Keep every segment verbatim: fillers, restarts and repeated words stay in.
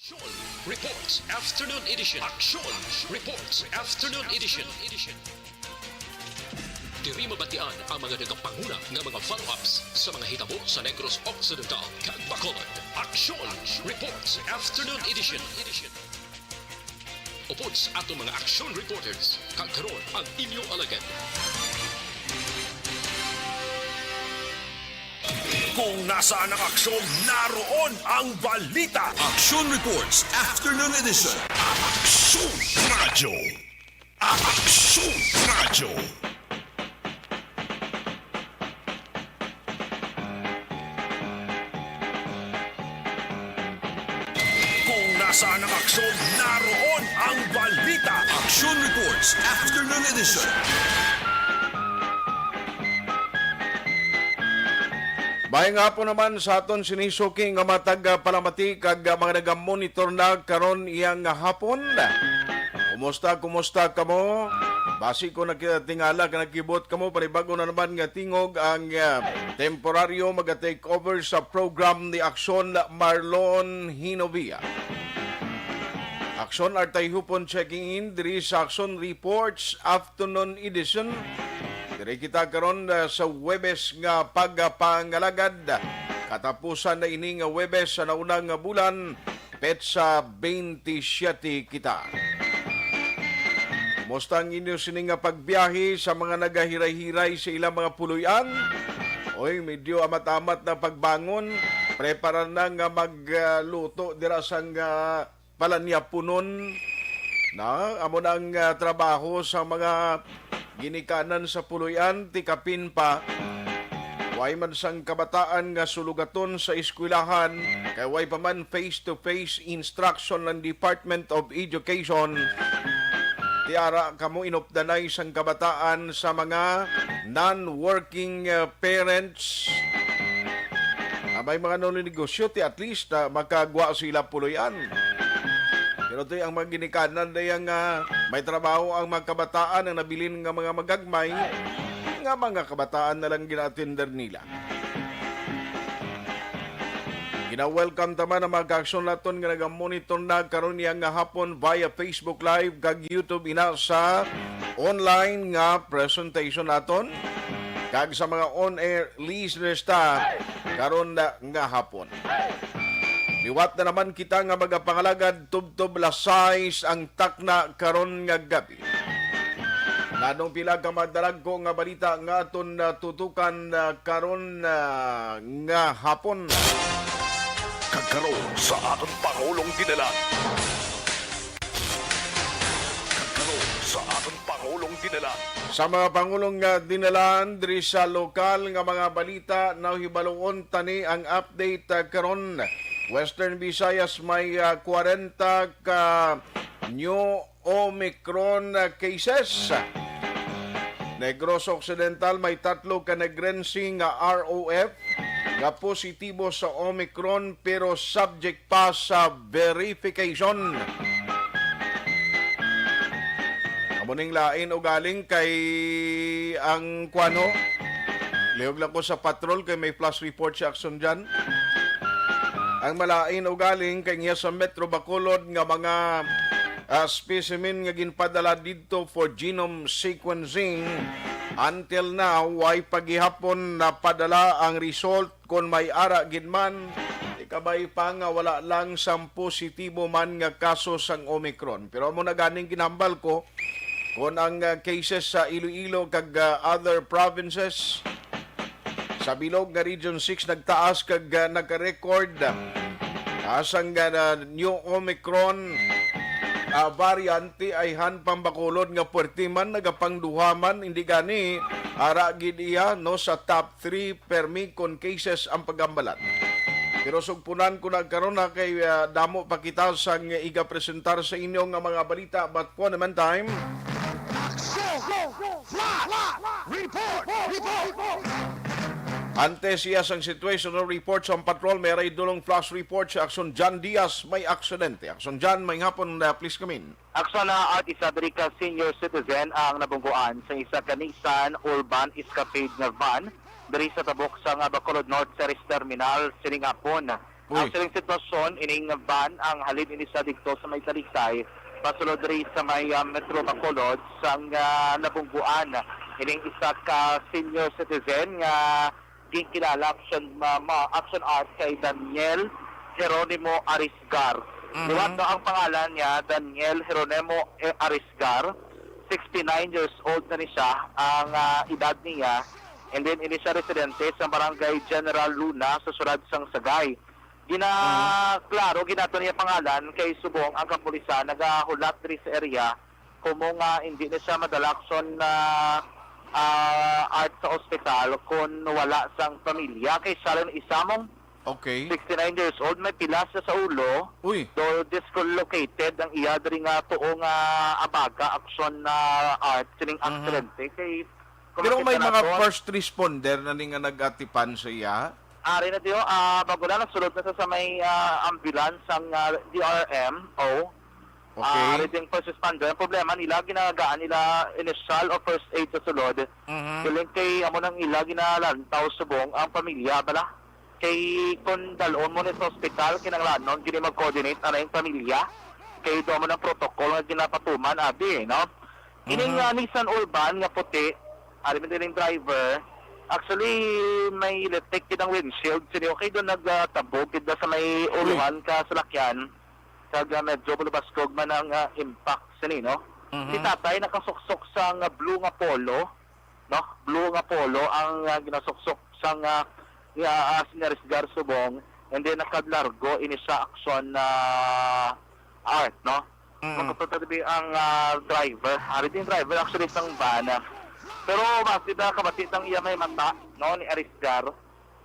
Aksyon Reports Afternoon Edition. Aksyon Reports Afternoon Edition. Diri mabatian ang mga nagapanguna nga mga follow-ups sa mga hitabo sa Negros Occidental kag Bacolod. Aksyon Reports Afternoon Edition. Upod sa aton mga action reporters, kag karon ang inyo alagad. Kung nasaan ang aksyon, naroon ang balita. Action Reports Afternoon Edition. Aksyon Radyo. Aksyon Radyo. Kung nasaan ang aksyon, naroon ang balita. Action Reports Afternoon Edition. Maayong hapon naman sa aton sinisuki nga matag, ah, palamati kag, ah, mga nagamonitor na karon iyang hapon. Kumusta, kumusta kamo? Basi ko nagtingala ka nagkibot kamo, panibago na naman nga tingog ang, ah, temporaryo maga-take over sa program ni Aksyon Marlon Hinovia. Aksyon Artayhupon checking in diri sa Aksyon Reports Afternoon Edition. Diri kita karon, ah, sa Huwebes nga pagpangalagad. Katapusan na ini nga Huwebes sa naunang nga bulan, petsa twenty-seven kita. Kumusta ang inyo sini nga pagbiyahe sa mga nagahiray-hiray sa ilang mga puloy-an? Oy, medyo amat-amat na pagbangon. Prepara na nga magluto dira sang, ah, palanyapunon. Na, amo na ang, ah, trabaho sa mga ginikanan sa puloy-an, ti kapin pa. Way man sang kabataan nga sulugaton sa eskwelahan, kay way pa man face-to-face instruction ng Department of Education. Ti ara kamo inupdanay sang kabataan sa mga non-working, ah, parents. Ah, may mga nanunegosyo, ti at least, ah, makagwa sila puloy-an. Pero ti ang mga ginikanan na yang, ah, may trabaho ang mga kabataan ang nabilin nga mga magagmay, nga mga kabataan na lang gina-attender nila. Gina-welcome ta man ang mga kaaksyon naton nga nagamonitor na karon niya nga hapon via Facebook Live kag YouTube, ina sa online nga presentation naton, kag sa mga on-air listeners ta karon na nga hapon. Liwat na naman kita nga magapangalagad tubtob alas sais ang takna karon nga gabi. Nanong pila ka madalagko nga balita nga aton, ah, tutukan, ah, karon, ah, nga hapon. Kag karon sa aton Pangulong Dinalan. Kag karon sa aton Pangulong Dinalan. Sa mga Pangulong nga Dinalan, diri sa lokal nga mga balita, nahibaluon tani ang update, ah, karon. Western Visayas may, ah, kwarenta ka new Omicron, ah, cases. Negros Occidental may tatlo ka Negrense nga R O F nga positibo sa Omicron pero subject pa sa verification. Amo ning lain ugaling kay ang kuwan ho. Lihog lang ko sa patrol kay may flash report si Action dyan. Ang malain ugaling kay niya sa Metro Bacolod nga mga, ah, specimen nga ginpadala didto for genome sequencing. Until now, way pa gihapon napadala ang result kon may ara gid man. Ikabay pa nga wala lang sang positibo man nga kaso sang Omicron. Pero amo na ganing ginhambal ko, kon ang, ah, cases sa Iloilo kag, ah, other provinces, sa bilog nga Region six nagtaas kag, ah, nagka-record, ah, sang, ah, new Omicron, ah, variant, ti ayhan pang Bacolod nga puwerte man, nagapangduha man, indi gani ara gid iya, no, sa top three permi kon cases ang paghambalan. Pero sugpunan ko na karon na kay, ah, damo pa kita sang igapresentar sa inyo nga mga balita, but for the meantime, Action Flash Report! Report! Antes iya sang situational report sa patrol, may aray dulong flash report sa Action John Diaz, may aksidente. Action John, may hapon, uh, please come in. Aksyon na at isa diri ka senior citizen ang nabungguan sa isa ka Nissan Urban Escapade nga van diri sa tabok sang Bacolod North Ceres Terminal sining hapon. Uy. Ang sining sitwasyon, ining van ang halin ini sa didto sa may Talisay, pasulod diri sa may, ah, Metro Bacolod, sang, ah, nabungguan ining isa ka senior citizen nga ginkilala action, ma-, ma-, action art kay Daniel Jeronimo Arisgar. Mhm. Liwat na ang pangalan niya, Daniel Jeronimo, eh, Arisgar. Sixty-nine years old na ni siya ang, ah, edad niya. And then, ini siya residente sa Barangay General Luna sa siyudad sang Sagay. Ginaklaro, ginato niya pangalan kay subong ang kapulisan nagahulat diri sa area, kumo nga hindi na siya madala action na, ah, art sa ospital kung wala sang pamilya. Kay siya lang isamong Okay. sixty-nine years old, may pilas siya sa ulo. Uy. Though dislocated ang iya diri nga tuo nga abaga action na art sining Mhm. aksidente. Kay kung Pero may makita mga naton, first responder na ni nga nag-atipan sa iya? Ari na, Tio. Ah, bago na, nasulod na sa, sa may, ah, ambulance ang, ah, D R M O. Okay. Ah, ari ding first responder. Ang problema nila, ginagaan nila initial o first aid sa sulod. Mhm. Galing kay amo nang ila ginalantaw subong ang pamilya, bala. Kay kung dalon mo ni sa ospital, kinahanglanon gini mag-coordinate ana yung pamilya. Kay doon mo ng protocol nga ginapatuman, abi, no? Ining, Mhm. ah, Nissan Urban nga puti, ari man din yung driver, actually, may litik gid ang windshield. Sini, okay, doon nagtabog gid na sa may Uy. Uluhan ka salakyan. Kag, ah, medyo bulubaskog man ang, ah, impact sini, no? Mhm. Si tatay nakasuksok sa nga blue nga polo, no? Blue nga polo ang, ah, ginasuksok sa nga, nga, ah, sinarisgar subong, and then nakadlargo ini sa action na art, no? Mm. Magkapatad bi ang, ah, driver. Ari din driver actually sang van, ah. Pero basi na kabati sang iya may mata, no, ni Arisgar.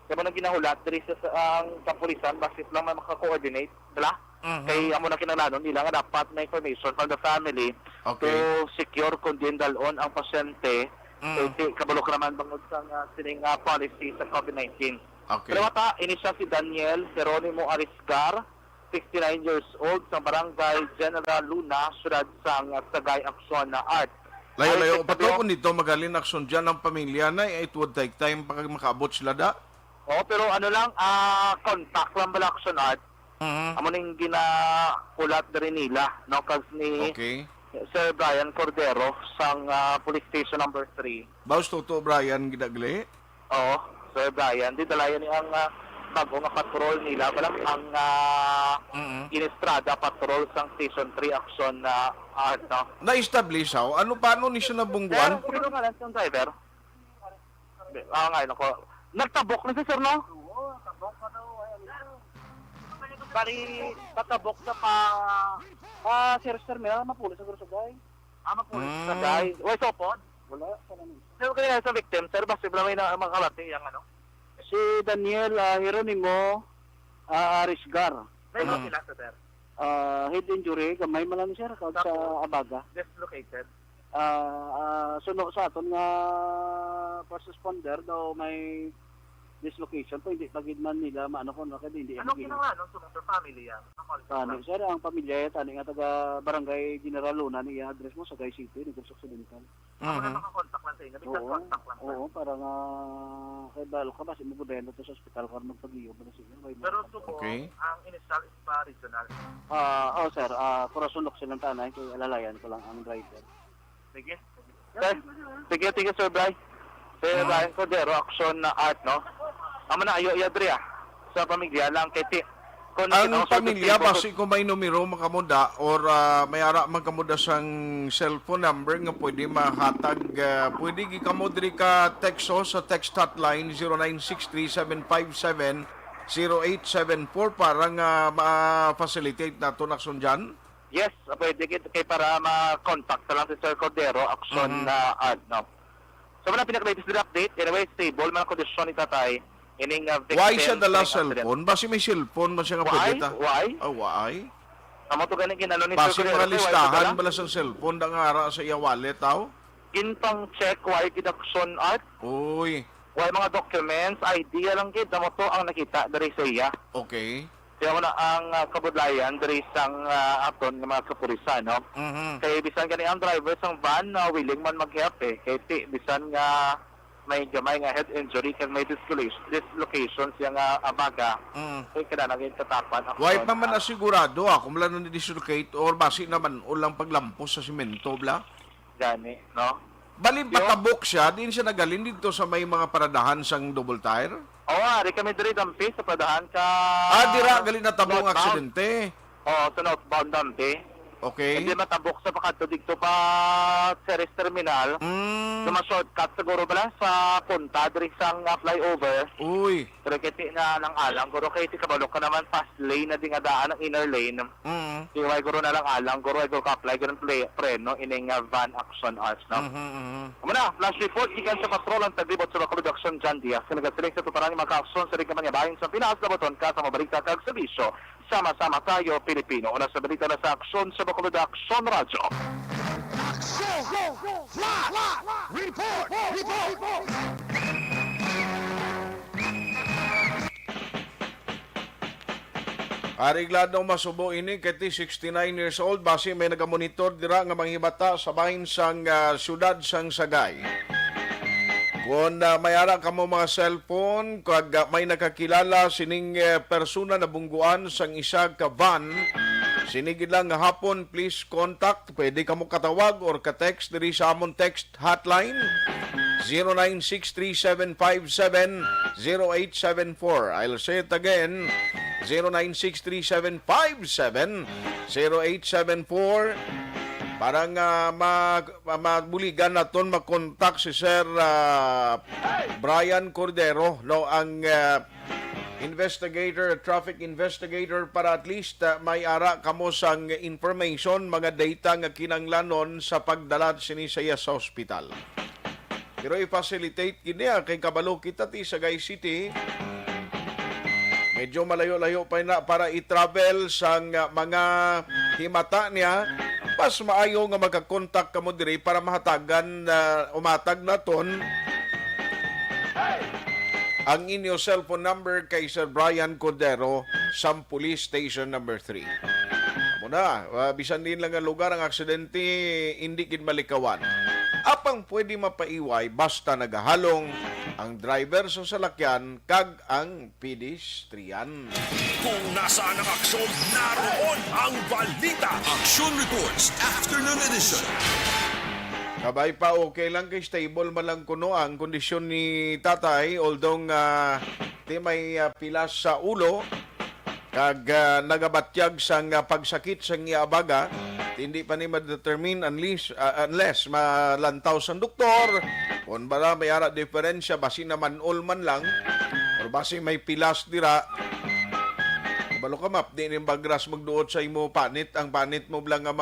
Kaya mo nang ginahulat diri sa, sa ang kapulisan, basi lang may maka-coordinate, dala? Mhm. Kay amo na kinahanglanon nila nga dapat may information from the family Okay. to secure kung diin dalon ang pasyente. Mm. Kay si, kabalo ka naman bangod sa nga sining, ah, policy sa COVID nineteen. Okay. Pero wata, ini siya si Daniel Jeronimo Arisgar, sixty-nine years old, sa Barangay General Luna, siyudad sang Sagay Action na Art. Layo-layo Ari, pa to, Pedro. Kung dito magaling action dyan ang pamilya na, it would take time pag makaabot sila da. Oo, pero ano lang, ah, contact lang bala, Action Art. Mhm. Amo ning ginahulat diri nila, no, kag ni Okay. Sir Brian Cordero sang, ah, Police Station Number Three. Baos to, to, Brian, ginagali? Oo, Sir Brian. Di dalayan ni ang, ah, bago nga patrol nila. Wala ang, ah, Mm-mm. Inistrada patrol sang Station Three Action na, ah, no? Na-establish, how? Ano, paano ni siya nabungguan? Sir, sino ngalan sang driver? Di, ah, nga, nako. Nagtabok na si sir, no? Oo, tabok na daw. Ay, ano. Bali, patabok sa pa, ah, Sir Terminal, mapulo sa Sagay. Ah, mapulo sa Mm. Sagay. Way sopod? Wala, sa kanila. Sir, kaya sa victim, sir, basta wala may na, makalati yung ano? Si Daniel, ah, Jeronimo, ah, Arisgar. May Mm. mga pila sa, sir? Ah, head injury, gamay man lang, sir, kag sa Tapos, abaga. Dislocated. Ah, ah, suno sa aton nga first responder daw may dislocation pa, hindi pa gid man nila maano kung ano, kaya hindi Ano ano gid. Kinahanglan nung sumunod sa family yan? Ang call Tani, lang. Sir, ang pamilya, tani nga taga Barangay General Luna, ni address mo, Sagay City, Negros Occidental. Ako na Mhm. Makakontak lang sa inyo. Bisan Oo, contact lang, sir. Oo, para nga kay balo ka, basi mo gudyan na to sa ospital, para magpag-iyo mo na sila. May Pero mga suko, Okay. Ang initial is pa regional. Ah, oh, sir, ah, Corazon Locsin lang tanay, kay alalayan ko lang ang driver. Sige. Sir, sige, sige, Sir Bry. Sir Mm. Brian Cordero, Action na Art, no? Amo na, ayo, ayo, diri, ah. Sa pamilya lang, kay ti-, kung Ang nakita ko sa pamilya, testigo, basi kung may numero man kamo da or, ah, may ara man kamo da sang cellphone number nga pwede mahatag, ah, pwede gi kamo diri ka text, oh, sa text hotline zero nine six three seven five seven zero eight seven four para nga ma-facilitate nato na action dyan. Yes, pwede gid kay para ma-contact na lang si Sir Cordero, Action Mhm. na Art, no? So, wala pinaka-latest diri update. Anyway, stable man ang kondisyon ni tatay. Ining, uh, Why victim siya dala sa accident. Cellphone? Basi may cellphone man siya nga Why? Pwede ta? Why? Ah, why? Amo to gani ginano ni Basi Sir mga Cordero, why listahan siya dala? Bala sa cellphone da nga ara sa iya wallet, aw? Ginpang-check, why gid Action Art? Uy. Why mga documents, I D lang gid, amo to ang nakita diri sa iya. Okay. Kaya mo na ang, ah, kabudlayan diri sang, ah, aton nga mga kapulisan, no? Mhm. Kay bisan gani ang driver sang van, ah, willing man mag-help, eh. Kay ti, bisan nga may gamay nga head injury kag may dislocation, dislocation siya nga abaga. Mm. Kay kinahanglan gyud tatapan ang Why aksyon, pa man ah, asigurado ako mula na dislocate or basi naman ulang paglampos sa simento, bla? Gani, no? Balin patabok siya, din siya nagalin dito sa may mga paradahan sang double tire? Oo, ari kami diri dampi sa paradahan ka. Ah, dira gali natabo ang Northbound. Aksidente. Oo, sa northbound dampi. Okay. Hindi matabok sa pakadto dito pa Ceres Terminal. Mm. So, ma-shortcut siguro bala sa punta diri sa nga flyover. Uy. Pero kiti na lang alang, guro, kay ti kabalo ka naman, fast lane na di nga daan ang inner lane. Mm. Di way guro na lang alang, guro, ay guro ka-apply guro pre, preno ining uh, van action arts, no? Mhm, mhm. Amo na, flash report gikan sa patrol ang taglibot sa Bacolod Action, John Diaz. Nagasiling sa tutaran nga mga aksyon sa ring kamanyabahin sa Pinas, labuton ka sa mabalita kag serbisyo. Sama-sama tayo, Pilipino. Una sa balita na sa aksyon sa Bacolod Action Radyo. Aksyon! Flash! Report! Report! Arigladong masubo ini kay ti sixty-nine years old, basi may nagamonitor dira nga manghimata sa bahin sang ah, siyudad sang Sagay. Kung ah, may ara kamo mga cellphone, kag ah, may nakakilala sining eh, persona nabungguan sang isa ka van, sini gid lang nga hapon, please contact. Pwede kamo katawag or ka-text diri sa amon text hotline, zero nine six three seven five seven zero eight seven four. I'll say it again, zero nine six three seven five seven zero eight seven four. Para nga ma, ma, mabuligan naton makontak si Sir ah, Brian Cordero, no, ang ah, investigator, traffic investigator, para at least ah, may ara kamo sang information, mga data nga kinanglanon sa pagdala sini sa iya sa hospital. Pero i-facilitate gid niya kay kabalo kita ti Sagay City. Medyo malayo-layo pa na para i-travel sang ah, mga himata niya. Mas maayo nga magka-contact kamo diri para mahatagan na umatag naton ang inyo cellphone number kay Sir Brian Cordero sa Police Station number three. Amo na, ah, bisan din lang ang lugar ang aksidente, hindi gid malikawan. Apang pwede mapaiway basta nagahalong ang driver sa salakyan kag ang pedestrian. Kung nasaan ang aksyon, naroon ang balita. Action Reports Afternoon Edition. Kabay pa, okay lang kay stable man lang kuno ang kondisyon ni tatay, although nga ti may ah, pilas sa ulo kag ah, nagabatyag sang ah, pagsakit sang iya abaga. Hindi pa ni ma-determine unless, ah, unless malantaw sang doktor kung bala may ara diferensya, basi naman-ol man lang or basi may pilas dira. Balo ka, map, di ni bagras magduot sa imo panit. Ang panit mo lang nga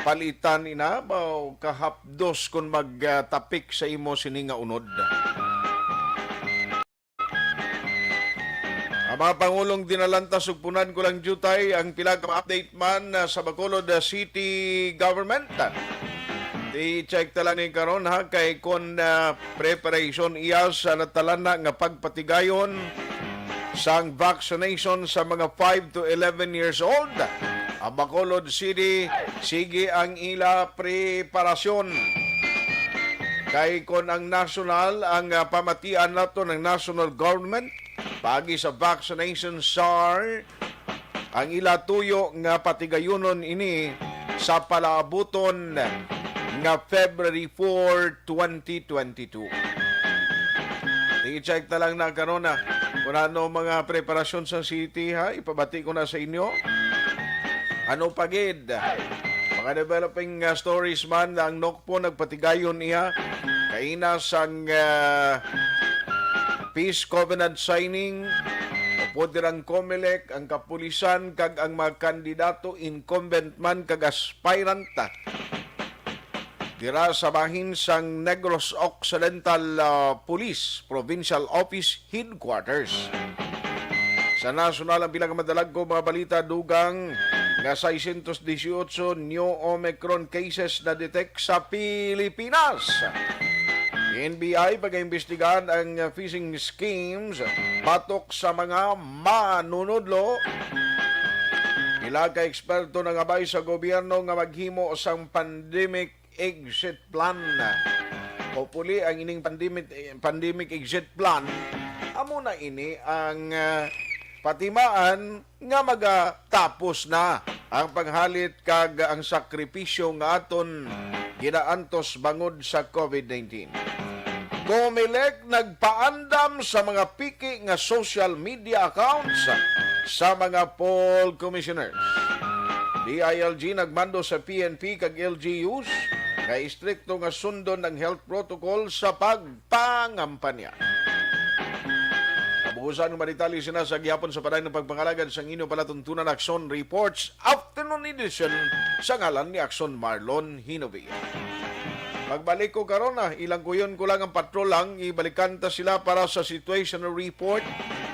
mapalitan, ina, ba, kahapdos kung magtapik sa imo sini nga unod. Ang mga pangulong dinalanta sugpunan ko lang jutay ang pila ka update man ah, sa Bacolod ah, City Government. I-check ta lang ni karon ha, kay kon ah, preparation iya sa natalana nga pagpatigayon sang vaccination sa mga five to eleven years old. Ang Bacolod City sige ang ila preparasyon. Kay kon ang national ang ah, pamatian nato ng national government pagi sa vaccination sar ang ila tuyo nga patigayunon ini sa palaabuton nga February four, twenty twenty-two. I-check na lang na karon na kung ano mga preparasyon sa city, ha, ipabati ko na sa inyo. Ano pa gid? Mga developing uh, stories man, ang Nokpo nagpatigayon niya kaina sang uh, peace covenant signing upod dirang Comelec, ang kapulisan kag ang mga kandidato, incumbent man kag aspirant dira sa bahin sang Negros Occidental uh, Police Provincial Office Headquarters. Sa nasyonal, ang pila ka madalagko mga balita, dugang nga sesentros dieciocho new Omicron cases na detect sa Pilipinas. N B I pag-imbestigahan ang phishing schemes batok sa mga manunudlo. Pila ka eksperto nangabay sa gobyerno nga maghimo sang pandemic exit plan. Hopefully, ang ining pandemic, pandemic exit plan, amo na ini ang, ah, patimaan nga magatapos na ang paghalit kag ang sakripisyo nga aton ginaantos bangod sa COVID nineteen. Comelec nagpaandam sa mga piki nga social media accounts sa mga poll commissioners. D I L G nagmando sa P N P kag L G Us nga istrikto nga sundon ang health protocol sa pagpangampanya. Kabuusan nga mga detalye sina sa gihapon sa padayon nga pagpangalagad sang inyo palatuntunan, Aksyon Reports, Afternoon Edition, sa ngalan ni Aksyon Marlon Hinovia. Magbalik ko karon, ah, ilang kuyon ko lang ang patrol lang, ibalikan ta sila para sa situational report.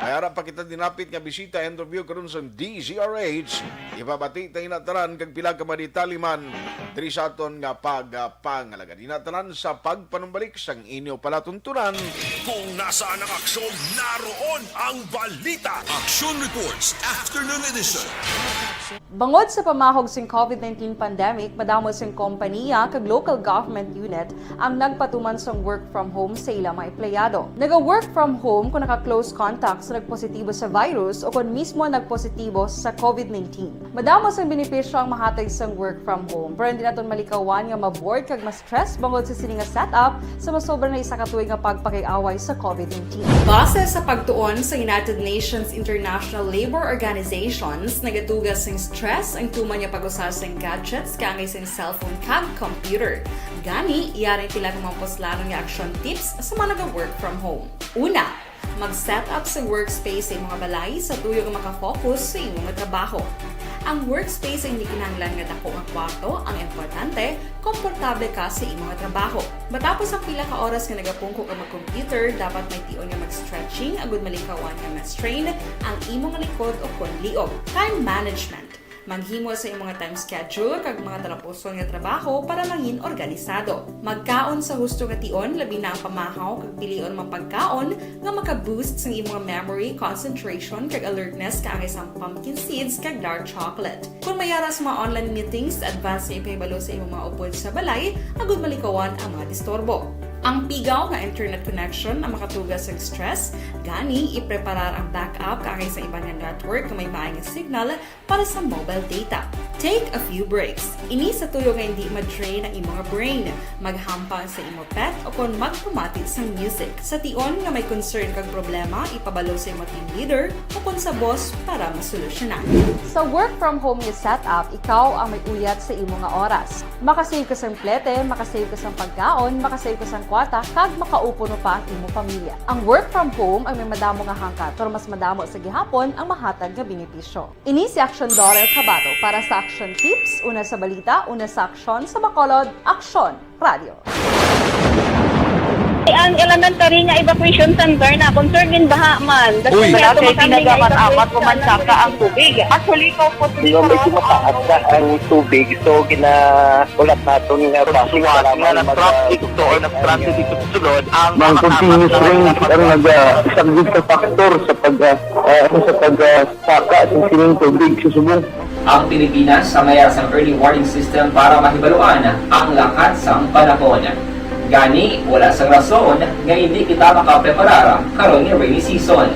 May ara pa kita dinapit nga bisita, interview karon sa D Z R H. Ipabati ta ina tanan kag pila ka mga detalye man diri sa aton nga pagpangalagad. Ina tanan sa pagpanumbalik sang inyo palatuntunan. Kung nasaan ang aksyon, naroon ang balita. Action Reports, Afternoon Edition. Bangod sa pamahog sing COVID nineteen pandemic, madamo sing kompaniya kag local government unit ang nagpatuman sang work from home sa ila mga empleyado. Naga-work from home kung naka-close contact sa nagpositibo sa virus o kon mismo nagpositibo sa COVID nineteen. Madamo sang benepisyo ang mahatag sang work from home, pero hindi naton malikawan nga ma-bored kag ma-stress bangod sa sini nga setup sa masobra na isa ka tuig nga pagpakig-away sa COVID nineteen. Base sa pagtuon sa United Nations International Labour Organizations, nagatuga sing stress ang tuman nga pag-usa sing gadgets kaangay sing cellphone kag computer. Gani, yari pila ka mga puslanon nga action tips sa mga naga-work from home. Una, mag-set up sa workspace sa imong balay sa tuyo nga makafocus sa imong trabaho. Ang workspace ay hindi kinahanglan nga dako nga kwarto ang importante, komportable ka sa imong trabaho. Matapos ang pila ka oras nga nagapungko ka mag-computer, dapat may tion nga mag-stretching agud malikawan nga ma-strain ang imong likod o kon liog. Time management. Maghimo sa imong time schedule kag mga talapuson nga trabaho para mangin organisado. Magkaon sa husto nga tion, labi na ang pamahaw kag pilion mga pagkaon nga maka-boost sang imong memory, concentration, kag alertness kaangay sang pumpkin seeds kag dark chocolate. Kung may ara sa mga online meetings, advance nga ipahibalo sa imong mga upod sa balay agud malikawan ang mga disturbo. Ang pigaw nga internet connection ang makatuga sang stress, gani ipreparar ang backup kaangay sa iban nga network nga may maay nga signal para sa mobile data. Take a few breaks. Ini sa tuyo nga hindi ma-drain ang imong brain. Maghampang sa imo pet o kon magpamati sang music. Sa tion nga may concern kag problema, ipabalo sa imo team leader o kon sa boss para masolusyonan. Sa work from home nga setup, ikaw ang may uyat sa imo nga oras. Makasave ka sang plete, makasave ka sang pagkaon, makasave ka sang kwarta, kag makaupo pa ang imo pamilya. Ang work from home ang may madamo nga hangkat, pero mas madamo sa gihapon ang mahatag nga benepisyo. Ini si Action Dorel Cabato para sa Action Tips, una sa balita, una sa aksyon, sa Bacolod, Aksyon Radio. Ang elementary nga evacuation center na concerned in baha man. Uy, dati tinaga man apat o man saka ang tubig. Actually, ko po. Di ba may tumataas na ang tubig? So, gina-, ulat naton nga traffic nga nag-traffic to or nag-transit dito sa sulod ang mga continuous rain ang naga-, isa gid ka factor sa pag, ah, ah, sa pag, ah, saka sa sining tubig sa subong. Ang Pilipinas sa mayar sang early warning system para mahibaluan ang lakat sang panahon. Gani, wala sang rason nga hindi kita makapreparar karon nga rainy season.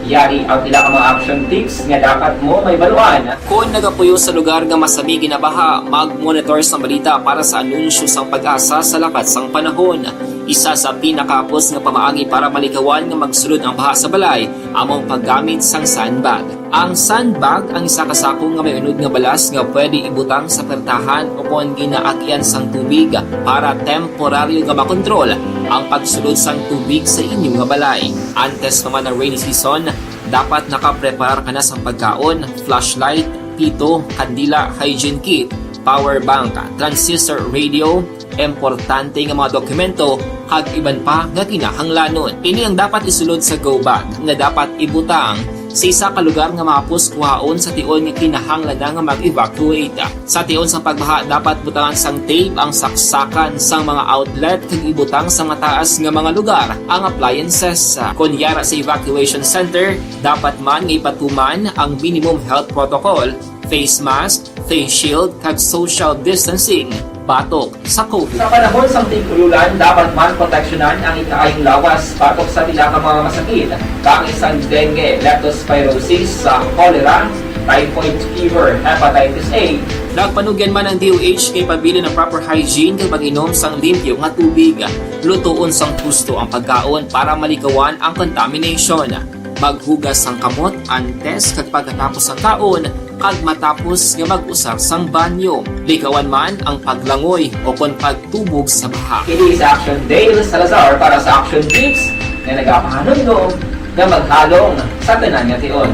Yari ang pila ka mga action tips nga dapat mo mahibaluan. Kon nagapuyo sa lugar nga masami ginabaha, mag-monitor sang balita para sa anunsyo sang PAGASA sa lakat sang panahon. Isa sa pinakahapos nga pamaagi para malikawan nga magsulod ang baha sa balay amo ang paggamit sang sandbag. Ang sandbag ang isa ka sako nga may unod nga balas nga pwede ibutang sa pertahan o kon ginaagian sang tubig para temporaryo nga makontrol ang pagsulod sang tubig sa inyo nga balay. Antes pa man ang rainy season, dapat nakapreparar ka na sang pagkaon, flashlight, pito, kandila, hygiene kit, power bank, transistor radio, importante nga mga dokumento, kag iban pa nga kinahanglanon. Ini ang dapat isulod sa go bag nga dapat ibutang sa isa ka lugar nga mahapos kuhaon sa tion nga kinahanglan na nga mag-evacuate. Sa tion sang pagbaha, dapat butangan sang tape ang saksakan sang mga outlet kag ibutang sa mataas nga mga lugar ang appliances. Kon yara sa evacuation center, dapat man nga ipatuman ang minimum health protocol, face mask, face shield, kag social distancing. Batok, sa COVID. Sa panahon sang tig-ululan, dapat man proteksyonan ang ikaayong lawas batok sa pila ka mga masakit, kaangay sang dengue, leptospirosis, sa cholera, typhoid fever, hepatitis A. Nagpanugyan man ang D O H kay pabilin ang proper hygiene kag pag-inom sang limpyo nga tubig. Lutoon sang husto ang pagkaon para malikawan ang contamination. Maghugas sang kamot antes kag pagkatapos sang kaon, kag matapos nga mag-usar sang banyo. Likawan man ang paglangoy o kon pagtubog sa baha. Ini si Action Dale Salazar para sa Action Tips nga nagapahanumdom nga maghalong sa tanan nga tion.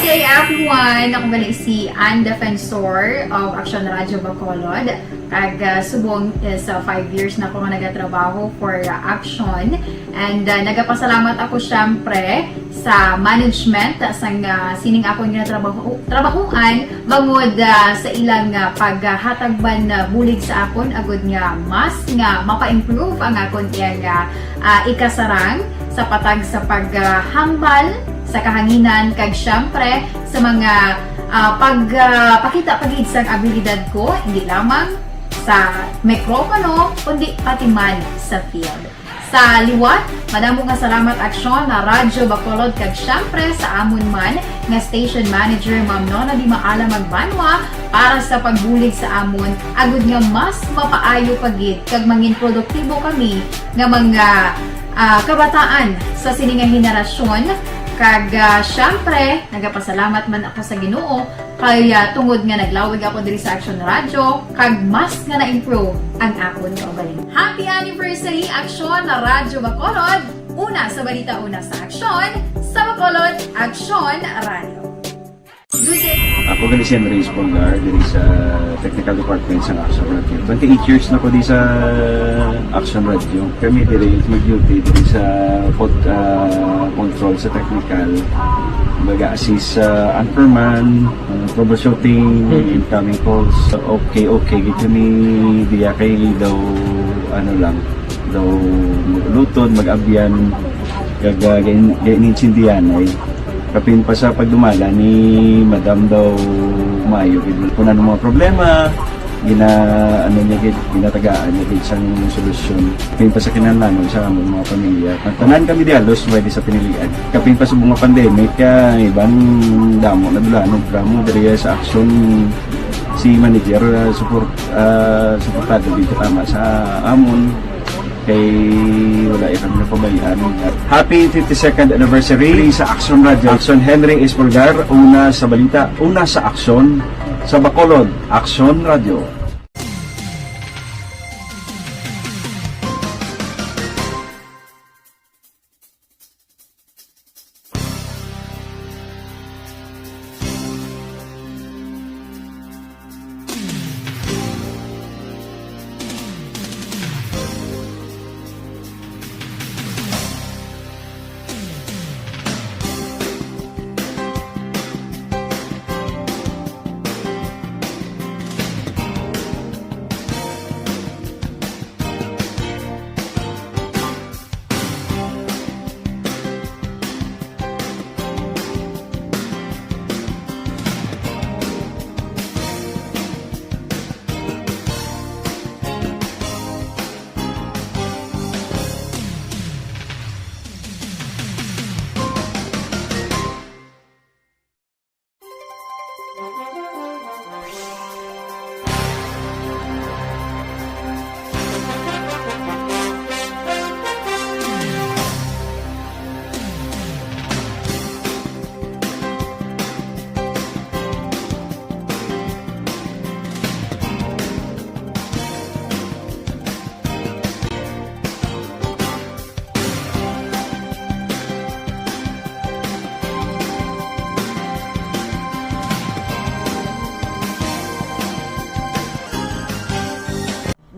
Good day, everyone! Ako gali si Ann Defensor of Action Radio Bacolod. Kag ah, subong is ah, five years na ako nga nagatrabaho for ah, Action. And ah, nagapasalamat ako syempre sa management sang ah, sining akon nga trabaho trabahuan bangod ah, sa ilang ah, paghatag man ah, bulig sa akon agud nga mas nga mapa-improve ang akon iyang ah, ah, ikasarang sa patag sa paghambal sa kahanginan kag syempre sa mga ah, pagpakita pa gid sang abilidad ko hindi lamang sa mikropono kundi pati man sa field. Sa liwat, madamo nga salamat Aksyon na Radyo Bacolod kag syempre sa amon man nga station manager Ma'am Nona Di Maala Magbanwa para sa pagbulig sa amon agud nga mas mapaayo pa gid kag mangin produktibo kami nga mga ah, kabataan sa sini nga henerasyon kag ah, syempre nagapasalamat man ako sa Ginoo kay ah, tungod nga naglawig ako diri sa Action Radio kag mas nga na-improve ang akon kaugalingon. Happy anniversary Aksyon na Radyo Bacolod! Una sa balita, una sa aksyon, sa Bacolod, Aksyon Radio. Good day. Ako gali si Henry Espolgar diri sa Technical Department sa Action Radio. Twenty-eight years na ko di sa Action Radio. Kami diri mag-duty diri sa pod, ah, control sa technical. Baga assist sa anchorman, ah, troubleshooting, incoming calls. Okay, okay gid kami diya kay daw ano lang, daw mag-ulutod, mag-abyan, kag ah, gain- gain-intindihan ay kapin pa sa pagdumala ni Madam daw maayo gid. Kung ano mga problema, gina ano niya gid, ginatagaan niya gid sang solusyon. Kapin pa sa kinahanglanon sa among mga pamilya. Tanan kami di halos pwede sa pinilian. Kapin pa sa mga pandemic, ah, iban damo na dula, no, drama diri sa aksyon si manager, ah, support, ah, suportado gid tama sa amon. Kay wala iya kami napabayaan. Happy fifty-second anniversary sa Action Radio. Action Henry Espolgar, una sa balita, una sa aksyon, sa Bacolod, Action Radio.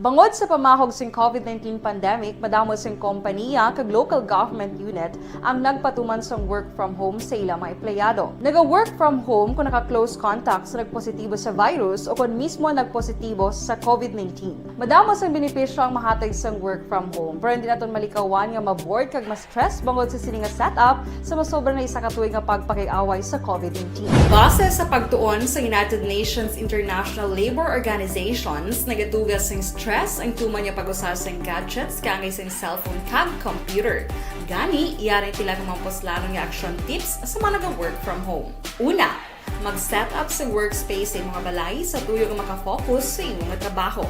Bangod sa pamahog sing COVID nineteen pandemic, madamo sing kompaniya kag local government unit ang nagpatuman sang work from home sa ilang mga empleyado. Naga-work from home kung naka-close contact sa nagpositibo sa virus o kon mismo nagpositibo sa COVID nineteen. Madamo sang benepisyo ang mahatag sang work from home, pero hindi naton malikawan nga ma-bored kag ma-stress bangod sa sini nga setup sa masobra na isa ka tuig nga pagpakig-away sa COVID nineteen. Base sa pagtuon sa United Nations International Labour Organizations, nagatuga sing stress ang tuman nga pag-usar sing gadgets kaangay sing cellphone kag computer. Gani, yari pila ka mga puslanon nga action tips sa mga naga-work from home. Una, mag-set up sa workspace sa imong balay sa tuyo nga makafocus sa imo nga trabaho.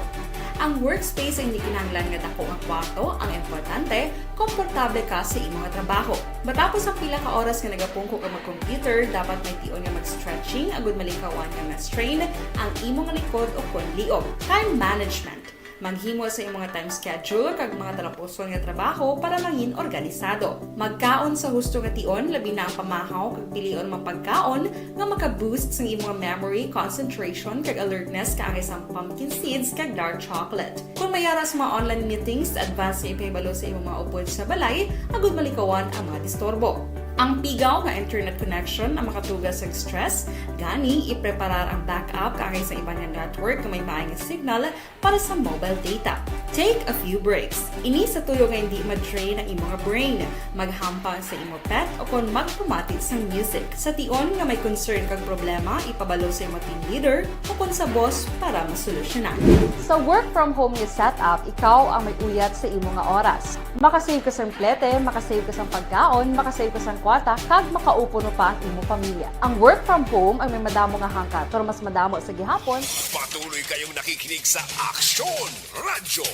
Ang workspace ay hindi kinahanglan nga dako nga kwarto, ang importante, komportable ka sa imo nga trabaho. Matapos ang pila ka oras nga nagapungko ka mag-computer, dapat may tion nga mag-stretching agud malikawan nga ma-strain ang imo nga likod o kon liog. Time management. Maghimo sa imong nga time schedule kag mga talapuson nga trabaho para mangin organisado. Magkaon sa husto nga tion, labi na ang pamahaw kag pilion mga pagkaon nga maka-boost sang imong memory, concentration, kag alertness kaangay sang pumpkin seeds kag dark chocolate. Kung may ara sa mga online meetings, advance nga ipahibalo sa imong mga upod sa balay agud malikawan ang mga disturbo. Ang pigaw nga internet connection ang makatuga sa stress, gani ipreparar ang backup kaangay sa iban nga network nga may maay nga signal para sa mobile data. Take a few breaks. Ini sa tuyo nga hindi ma-drain ang imo nga brain. Maghampang sa imo pet o kon magpamati sang music. Sa tion nga may concern kag problema, ipabalo sa imo team leader o kon sa boss para masolusyonan. Sa work from home nga setup, ikaw ang may uyat sa imo nga oras. Makasave ka sang plete, makasave ka sang pagkaon, makasave ka sang kwarta, kag makaupod pa ang imo pamilya. Ang work from home ang may madamo nga hangkat, pero mas madamo sa gihapon. Patuloy kayong nakikinig sa Aksyon Radyo.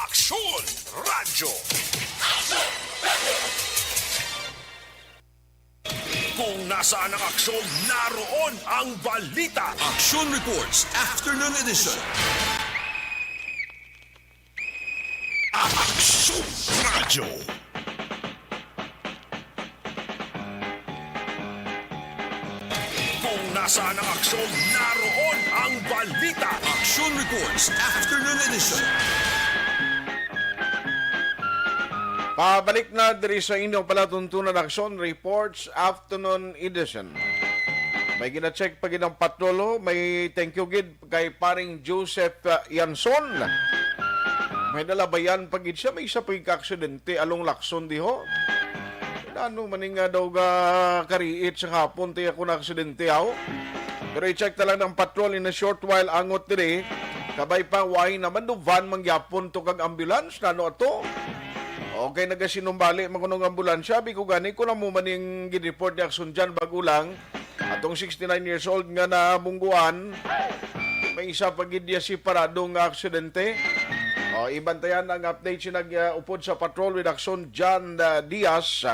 Aksyon Radyo. Kung nasaan ang aksyon, naroon ang balita. Aksyon Reports, Afternoon Edition. Aksyon Radyo. Kung nasaan ang aksyon, naroon ang balita. Aksyon Reports, Afternoon Edition. Pabalik na diri sa inyo palatuntunan, Aksyon Reports, Afternoon Edition. May gina-check pa gid ang patrol, oh. May thank you gid kay paring Joseph, uh, Yanson. May nalabayan pa gid siya, may isa pa gid ka aksidente along Lacson diho. Ano man nga daw ga kariit sa hapon, ti ako na aksidente, aw. Pero i-check ta lang ang patrol in a short while, angot diri. Kabay pa, way naman do van mangyapon to kag ambulance, nano ato? Okay, nagasinumbali man kuno ang ambulansya, abi ko gani, kung amo man yung gin-report ni Aksyon dyan, bago lang. Atong sixty-nine years old nga nabungguan, may isa pa gid niya si parado nga aksidente. O, ibantayan ang update si nag, uh, upod sa patrol with Aksyon John, uh, Diaz.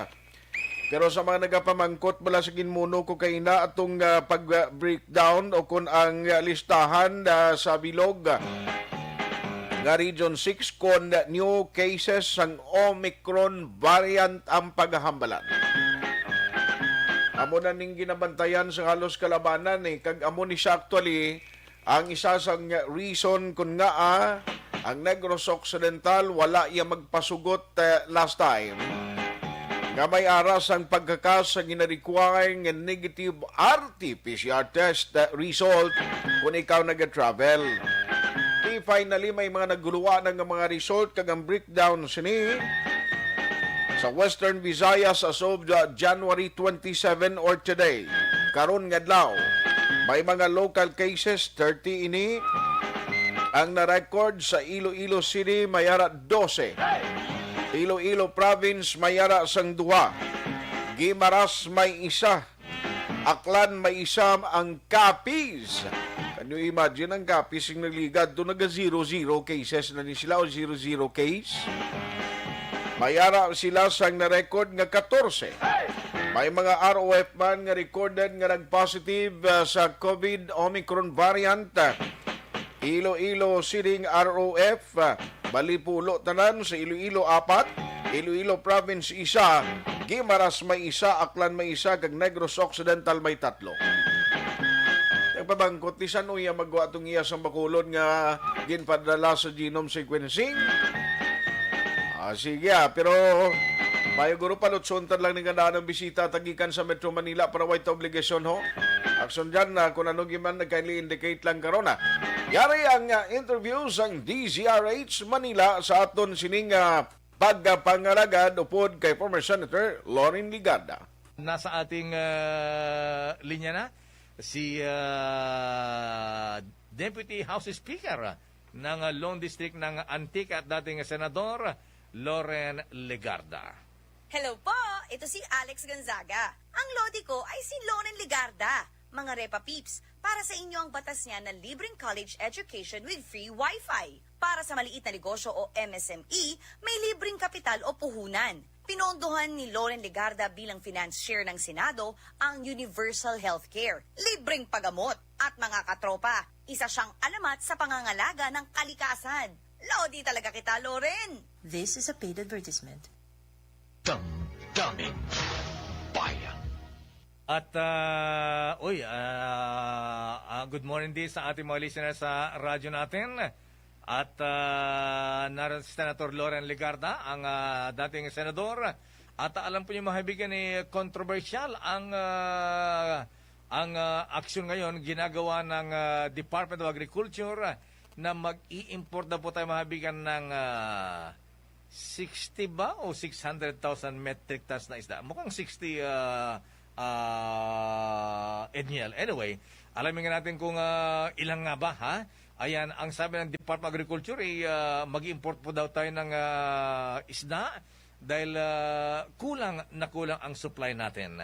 Pero sa mga nagapamangkot bala sa ginmuno ko kay na atong, uh, pag, uh, breakdown o kung ang, uh, listahan, uh, sa bilog, uh, nga Region six kon new cases sang Omicron variant ang paghambalan. Amo na ning ginabantayan sa halos kalabanan, eh, kag amo ni siya actually ang isa sang reason kun ngaa ang Negros Occidental wala iya magpasugot, eh, last time nga may ara sang pagkakas sa gina-require nga negative R T P C R test, uh, result kung ikaw nag-travel. Di finally, may mga naguluwa na nga mga result kag ang breakdown sini sa Western Visayas as of, uh, January twenty-seven or today. Karon nga adlaw, may mga local cases, thirty ini ang na-record sa Iloilo City, may ara dose. Iloilo Province, may ara sang duha. Guimaras, may isa. Aklan, may isa. Ang Capiz, can you imagine, ang Capiz yung nagligad to, naga zero zero cases na ni sila o zero zero case. May ara sila sang na-record nga katorse. May mga R O F man nga recorded nga nag-positive, ah, sa COVID Omicron variant. Iloilo City R O F, ah, Balipulo tanan, sa Iloilo apat, Iloilo Province isa, Guimaras may isa, Aklan may isa, kag Negros Occidental may tatlo. Ang pabangkot ni san iya magwa atong iya sang bakulod nga ginpadala sa genome sequencing. Ah, sige, ah, pero bayo guro, palutson ta lang ni nga daan ang bisita tagikan sa Metro Manila para way ta obligasyon, ho. Aksyon dyan na kung ano giman nagkaili-indicate lang karon, ah. Yari ang, ah, interview sang D Z R H Manila sa aton sining, ah, pagpangalagad upod kay former Senator Loren Legarda. Nasa ating, ah, linya na si, ah, Deputy House Speaker ng, ah, Lone District ng Antique at dating Senador Loren Legarda. Hello po! Ito si Alex Gonzaga. Ang lodi ko ay si Loren Legarda. Mga Repa Peeps, para sa inyo ang batas niya na libreng college education with free wifi. Para sa maliit na negosyo o M S M E, may libreng kapital o puhunan. Pinondohan ni Loren Legarda bilang financier ng Senado ang universal healthcare, libreng pagamot, at mga katropa. Isa siyang alamat sa pangangalaga ng kalikasan. Lodi talaga kita, Loren! This is a paid advertisement. Damdamin Bayan. At, ah, uy, ah, ah, good morning din sa ating mga listeners sa radyo natin. At, ah, naroon si Senator Loren Legarda, ang, ah, dating senador. At alam po niyo, mga kaibigan, eh, kontrobersyal ang, ah, ang, ah, aksyon ngayon ginagawa ng, ah, Department of Agriculture na mag-i-import na po tayo, mga kaibigan, ng, ah, sixty ba o six hundred thousand metric tons na isda? Mukhang sixty, ah, ah, Edniel. Anyway, alamin nga natin kung, ah, ilang nga ba, ha? Ayan, ang sabi ng Department of Agriculture, eh, ah, mag-import po daw tayo ng, ah, isda dahil, ah, kulang na kulang ang supply natin.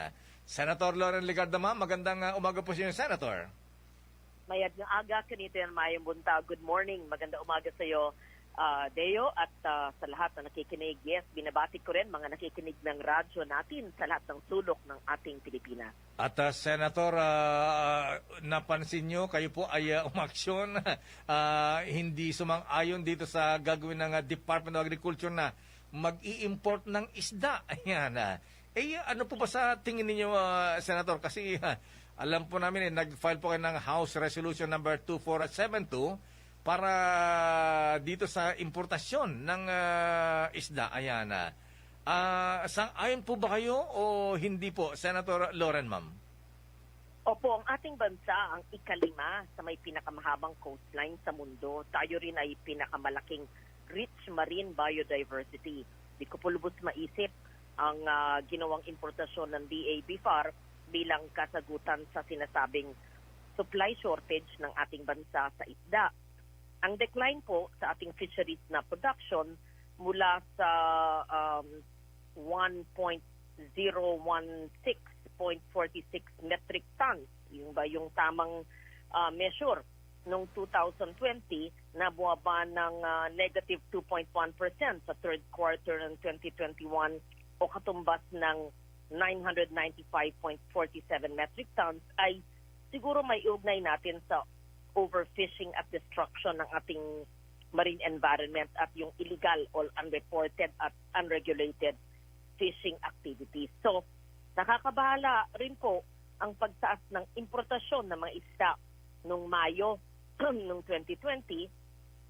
Senator Loren Legarda, ma'am, magandang, ah, umaga po sa inyo, Senator. Mayad nga aga, kanito yan, mayong buntag. Good morning, maganda umaga sa iyo, ah, Deo, at, ah, sa lahat na nakikinig. Yes, binabati ko rin mga nakikinig ng radyo natin sa lahat ng sulok ng ating Pilipinas. At, ah, Senator, ah, napansin nyo, kayo po ay, ah, umaksyon, ah, hindi sumang-ayon dito sa gagawin ng, ah, Department of Agriculture na mag-i-import ng isda. Ayan, ah. Eh, ano po ba sa tingin ninyo, ah, Senator? Kasi, ah, alam po namin, eh, nag-file po kayo ng House Resolution number two four seven two para dito sa importasyon ng, ah, isda. Ayan, ah. Ah, sang-ayon po ba kayo o hindi po, Senator Loren, ma'am? Opo, ang ating bansa ang ikalima sa may pinakamahabang coastline sa mundo. Tayo rin ay pinakamalaking rich marine biodiversity. Di ko po lubos maisip ang, ah, ginawang importasyon ng D A B far bilang kasagutan sa sinasabing supply shortage ng ating bansa sa isda. Ang decline po sa ating fisheries na production mula sa, um, one point zero one six point forty six metric tons, yung ba yung tamang, ah, measure nung two thousand twenty, na bumaba ng, ah, negative two point one percent sa third quarter ng twenty twenty-one o katumbas ng nine hundred ninety-five point forty seven metric tons, ay siguro may iugnay natin sa overfishing at destruction ng ating marine environment at yung illegal or unreported at unregulated fishing activities. So, nakakabahala rin po ang pagtaas ng importasyon ng mga isda nung Mayo nung twenty twenty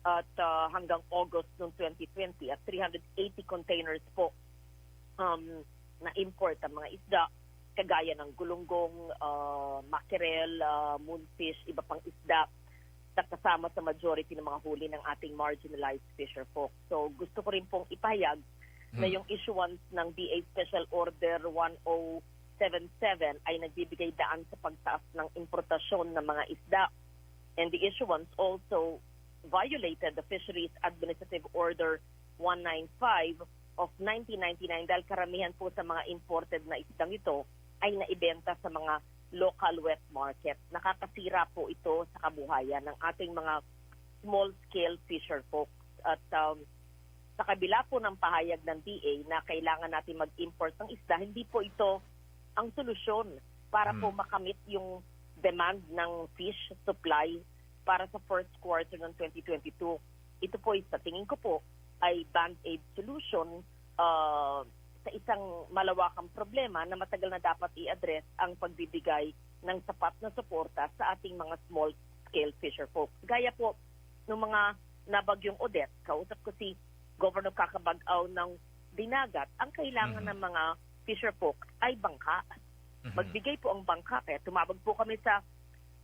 at, ah, hanggang August nung twenty twenty at three hundred eighty containers po, um, na import ang mga isda kagaya ng gulunggong, ah, mackerel, ah, moonfish, iba pang isda na kasama sa majority ng mga huli ng ating marginalized fisher folk. So, gusto ko rin pong ipahayag na Hmm. yung issuance ng D A Special Order one oh seven seven ay nagbibigay daan sa pagtaas ng importasyon ng mga isda. And the issuance also violated the Fisheries Administrative Order one nine five of nineteen ninety-nine, dahil karamihan po sa mga imported na isdang ito ay naibenta sa mga local wet market. Nakakasira po ito sa kabuhayan ng ating mga small-scale fisher folks. At, um, sa kabila po ng pahayag ng D A na kailangan natin mag-import ng isda, hindi po ito ang solusyon para po Hmm. makamit yung demand ng fish supply para sa first quarter ng twenty twenty-two. Ito po ay, sa tingin ko po, ay band-aid solution, ah, sa isang malawakang problema na matagal na dapat i-address ang pagbibigay ng sapat na suporta sa ating mga small-scale fisher folks. Gaya po ng mga nabagyong Odette, kausap ko si Governor Kakabag-aw ng Dinagat, ang kailangan Mhm. ng mga fisher folks ay bangka. Mhm. Magbigay po ang bangka. Kaya tumawag po kami sa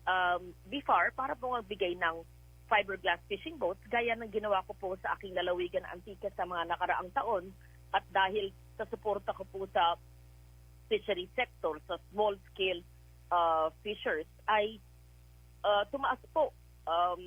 um, BFAR para po magbigay ng fiberglass fishing boats gaya ng ginawa ko po sa aking lalawigan Antique sa mga nakaraang taon. At dahil sa suporta ko po sa fishery sector, sa small-scale uh, fishers, ay uh, tumaas po um,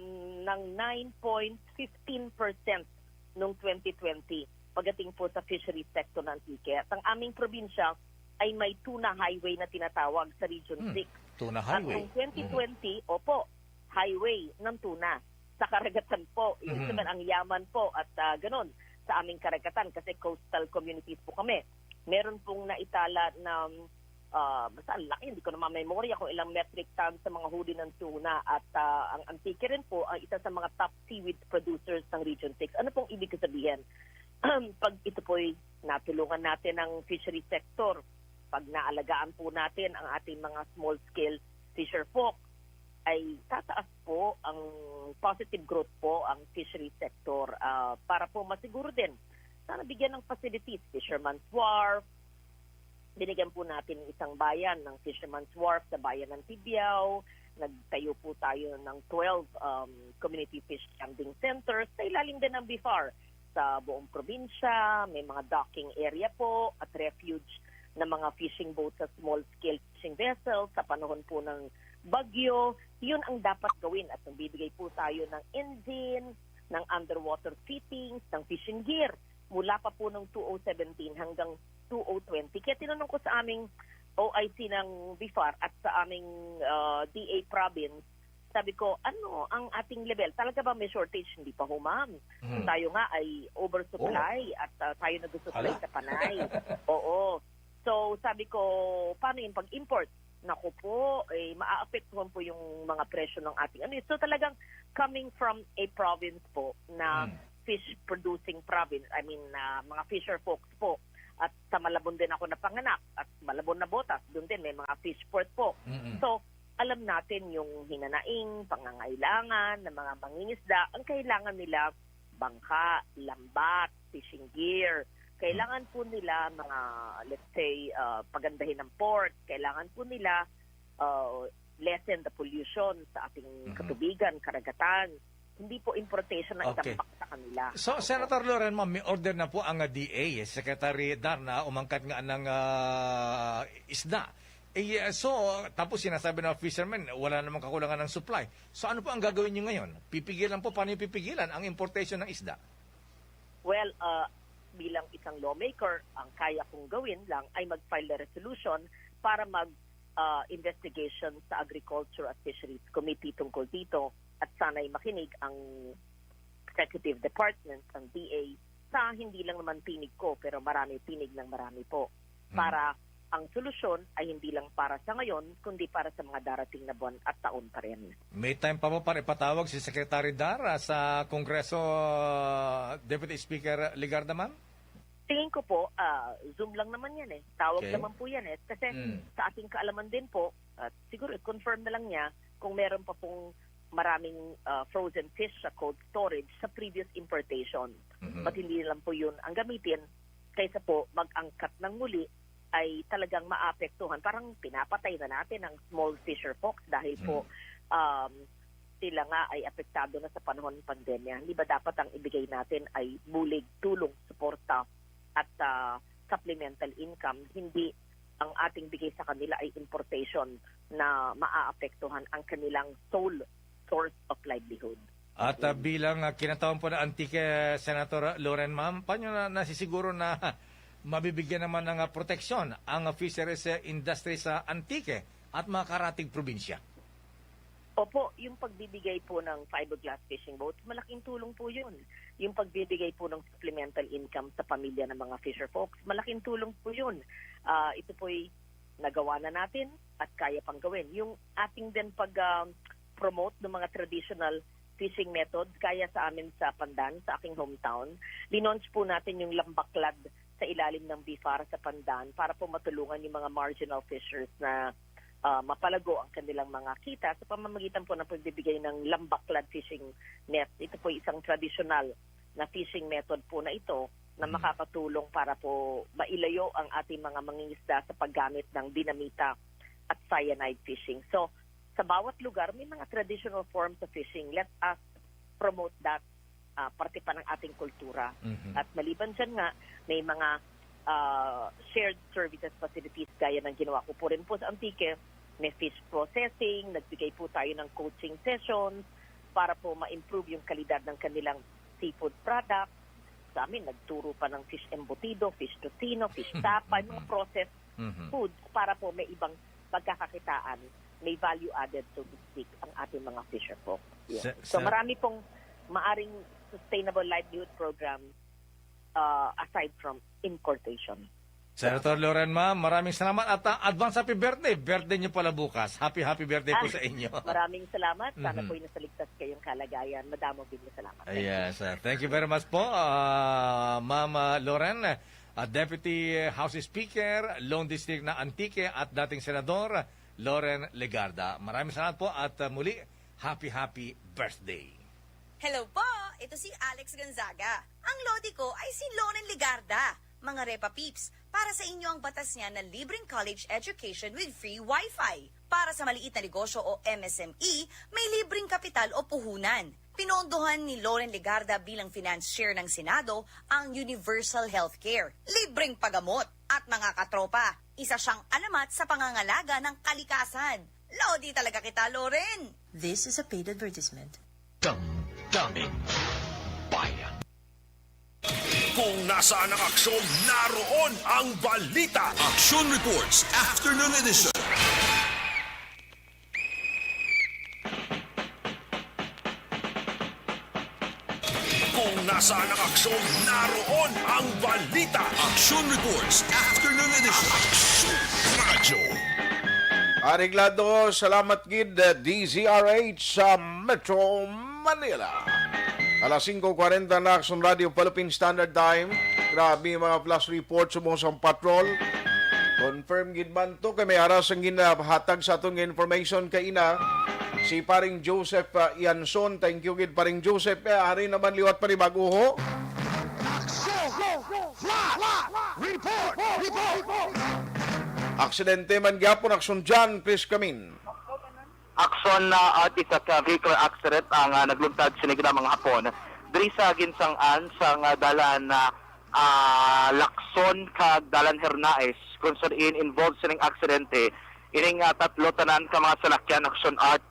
ng nine point fifteen percent noong twenty twenty pagdating po sa fishery sector ng Antique. At ang aming probinsya ay may tuna highway na tinatawag sa Region Hmm, six. Tuna At highway. Noong twenty twenty, opo, highway ng tuna sa karagatan po. Ibig Mhm. sabihin, ang yaman po at ah, ganun sa aming karagatan kasi coastal communities po kami. Meron pong naitala na ah, basta ang laki, hindi ko na mamemorya kung ilang metric tons sa mga huli ng tuna. At ah, ang Antique rin po ay isa sa mga top seaweed producers ng Region six. Ano pong ibig ko sabihin? Pag ito po'y natulungan natin ng fishery sector, pag naalagaan po natin ang ating mga small-scale fisher folk, ay tataas po ang positive growth po ang fishery sector ah, para po masiguro din sana bigyan ng facilities, Fisherman's Wharf, binigyan po natin ng isang bayan ng Fisherman's Wharf sa bayan ng Tibiao. Nagtayo po tayo ng twelve um, community fish landing centers sa ilalim din ng BFAR sa buong probinsya. May mga docking area po at refuge ng mga fishing boat sa small-scale fishing vessels sa panahon po ng bagyo. Yun ang dapat gawin at nagbibigay po tayo ng engine, ng underwater fittings, ng fishing gear mula pa po noong two oh seventeen hanggang two oh twenty. Kaya tinanong ko sa aming O I C ng BFAR at sa aming ah, D A province, sabi ko, "Ano ang ating level? Talaga ba may shortage?" Hindi pa ho, ma'am. Mhm. Tayo nga ay oversupply at ah, tayo nag-supply Hala. sa Panay. Oo. So, sabi ko, "Paano yung pag-import?" Naku po, eh, maaapektuhan po yung mga presyo ng ating ano. So, talagang coming from a province po na Hmm. fish producing province, I mean, ah, mga fisher folks po. At sa Malabon din ako napanganak. At Malabon, Navotas, doon din may mga fish port po. Mm-mm. So, alam natin yung hinanaing, pangangailangan ng mga mangingisda. Ang kailangan nila, bangka, lambat, fishing gear. Kailangan po nila mga, let's say, ah, pagandahin ng port. Kailangan po nila ah, lessen the pollution sa ating Mhm. katubigan, karagatan. Hindi po importation ang Okay. itampak sa kanila. So, Opo. Senator Loren, ma'am, may order na po ang ah, D A, Secretary Dar, na umangkat nga ng ah, isda. Eh, ah, so, tapos sinasabi ng fishermen, wala namang kakulangan ng supply. So, ano po ang gagawin niyo ngayon? Pipigilan po, paano niyo pipigilan ang importation ng isda? Well, ah, bilang isang lawmaker, ang kaya kong gawin lang ay mag-file ng resolution para mag ah, investigation sa Agriculture at Fisheries Committee tungkol dito at sana'y makinig ang Executive Department, ang D A, sa hindi lang naman tinig ko, pero marami tinig ng marami po. Hmm. Para ang solusyon ay hindi lang para sa ngayon, kundi para sa mga darating na buwan at taon pa rin. May time pa po para ipatawag si Secretary Dar sa Kongreso, Deputy Speaker Legarda, ma'am? Tingin ko po, ah, Zoom lang naman yan eh. Tawag Okay. naman po yan eh. Kasi Mm. sa ating kaalaman din po, at siguro i-confirm na lang niya kung meron pa pong maraming ah, frozen fish sa cold storage sa previous importation. Mhm. But hindi lang po yun ang gamitin kaysa po mag-angkat ng muli ay talagang maapektuhan. Parang pinapatay na natin ang small fisher folks dahil po Mhm. um, sila nga ay apektado na sa panahon ng pandemya. Hindi ba dapat ang ibigay natin ay bulig, tulong, suporta at ah, supplemental income? Hindi ang ating bigay sa kanila ay importation na maaapektuhan ang kanilang sole source of livelihood. At ah, bilang ah, kinatawan po ng Antique, Senator Loren, ma'am, paano na nasisiguro na mabibigyan naman ng ah, proteksyon ang ah, fisheries ah, industry sa Antique at mga karatig probinsya? Opo, yung pagbibigay po ng fiberglass fishing boats, malaking tulong po yun. Yung pagbibigay po ng supplemental income sa pamilya ng mga fisher folks, malaking tulong po yun. Ah, ito po'y nagawa na natin at kaya pang gawin. Yung ating din pag-promote ng mga traditional fishing methods, kaya sa amin sa Pandan, sa aking hometown, linunch po natin yung lambaklad sa ilalim ng BFAR sa Pandan para po matulungan yung mga marginal fishers na ah, mapalago ang kanilang mga kita sa pamamagitan po ng pagbibigay ng lambaklad fishing net. Ito po isang tradisyonal na fishing method po na ito na Mm. makakatulong para po mailayo ang ating mga mangingisda sa paggamit ng dinamita at cyanide fishing. So, sa bawat lugar, may mga traditional forms of fishing. Let us promote that, ah, parte pa ng ating kultura. Mhm. At maliban dyan nga, may mga, ah, shared services facilities gaya ng ginawa ko po rin po sa Antique. May fish processing, nagbigay po tayo ng coaching sessions para po ma-improve yung kalidad ng kanilang seafood product. Sa amin, nagturo pa ng fish embutido, fish tocino, fish tapa, yung mga processed Mhm. foods para po may ibang pagkakakitaan, may value added, so to speak, ang ating mga fisher folk. Yeah. Sa- So sa- marami pong maaring sustainable livelihood program, uh, aside from importation. Senator Loren, ma'am, maraming salamat at, uh, advance happy birthday. Birthday niyo pala bukas. Happy, happy birthday po Ah, sa inyo. Maraming salamat. Sana Mhm. po'y nasa ligtas kayong kalagayan. Madamo din na salamat. Thank you. Yes, uh, thank you very much po, uh, Ma'am, uh, Loren, uh, Deputy House Speaker, Lone District na Antique, at dating Senador Loren Legarda. Maraming salamat po at, uh, muli, happy, happy birthday. Hello po! Ito si Alex Gonzaga. Ang lodi ko ay si Loren Legarda. Mga Repa Peeps, para sa inyo ang batas niya na libreng college education with free wifi. Para sa maliit na negosyo o M S M E, may libreng kapital o puhunan. Pinondohan ni Loren Legarda bilang financier ng Senado ang universal healthcare, libreng pagamot, at mga katropa. Isa siyang alamat sa pangangalaga ng kalikasan. Lodi talaga kita, Loren! This is a paid advertisement. Damdamin Bayan. Kung nasaan ang aksyon, naroon ang balita. Aksyon Reports, Afternoon Edition. Kung nasaan ang aksyon, naroon ang balita. Aksyon Reports, Afternoon Edition. Aksyon Radyo. Areglado, salamat gid, D Z R H sa Metro Manila. Alas singko kwarenta na, Aksyon Radio Philippine Standard Time. Grabe mga flash report subong sang patrol. Confirm gid man to kay may aras ang ginahatag sa aton nga information kay ina si Paring Joseph, ah, Ianson. Thank you gid, Paring Joseph. Eh, ari naman liwat pa ni bag-o ho. Aksyon! Flash! Report! Report! Aksidente man gyapon, Aksyon John, please come in. Aksyon, ah, Art, isa ka vehicular accident ang, ah, nagluntad sini nga mga hapon diri sa ginsang-an sang, ah, dalan, ah, ah, Lacson kag dalan Hernaez, kung sa diin involved sining aksidente ining, ah, tatlo tanan ka mga salakyan. Aksyon, Art,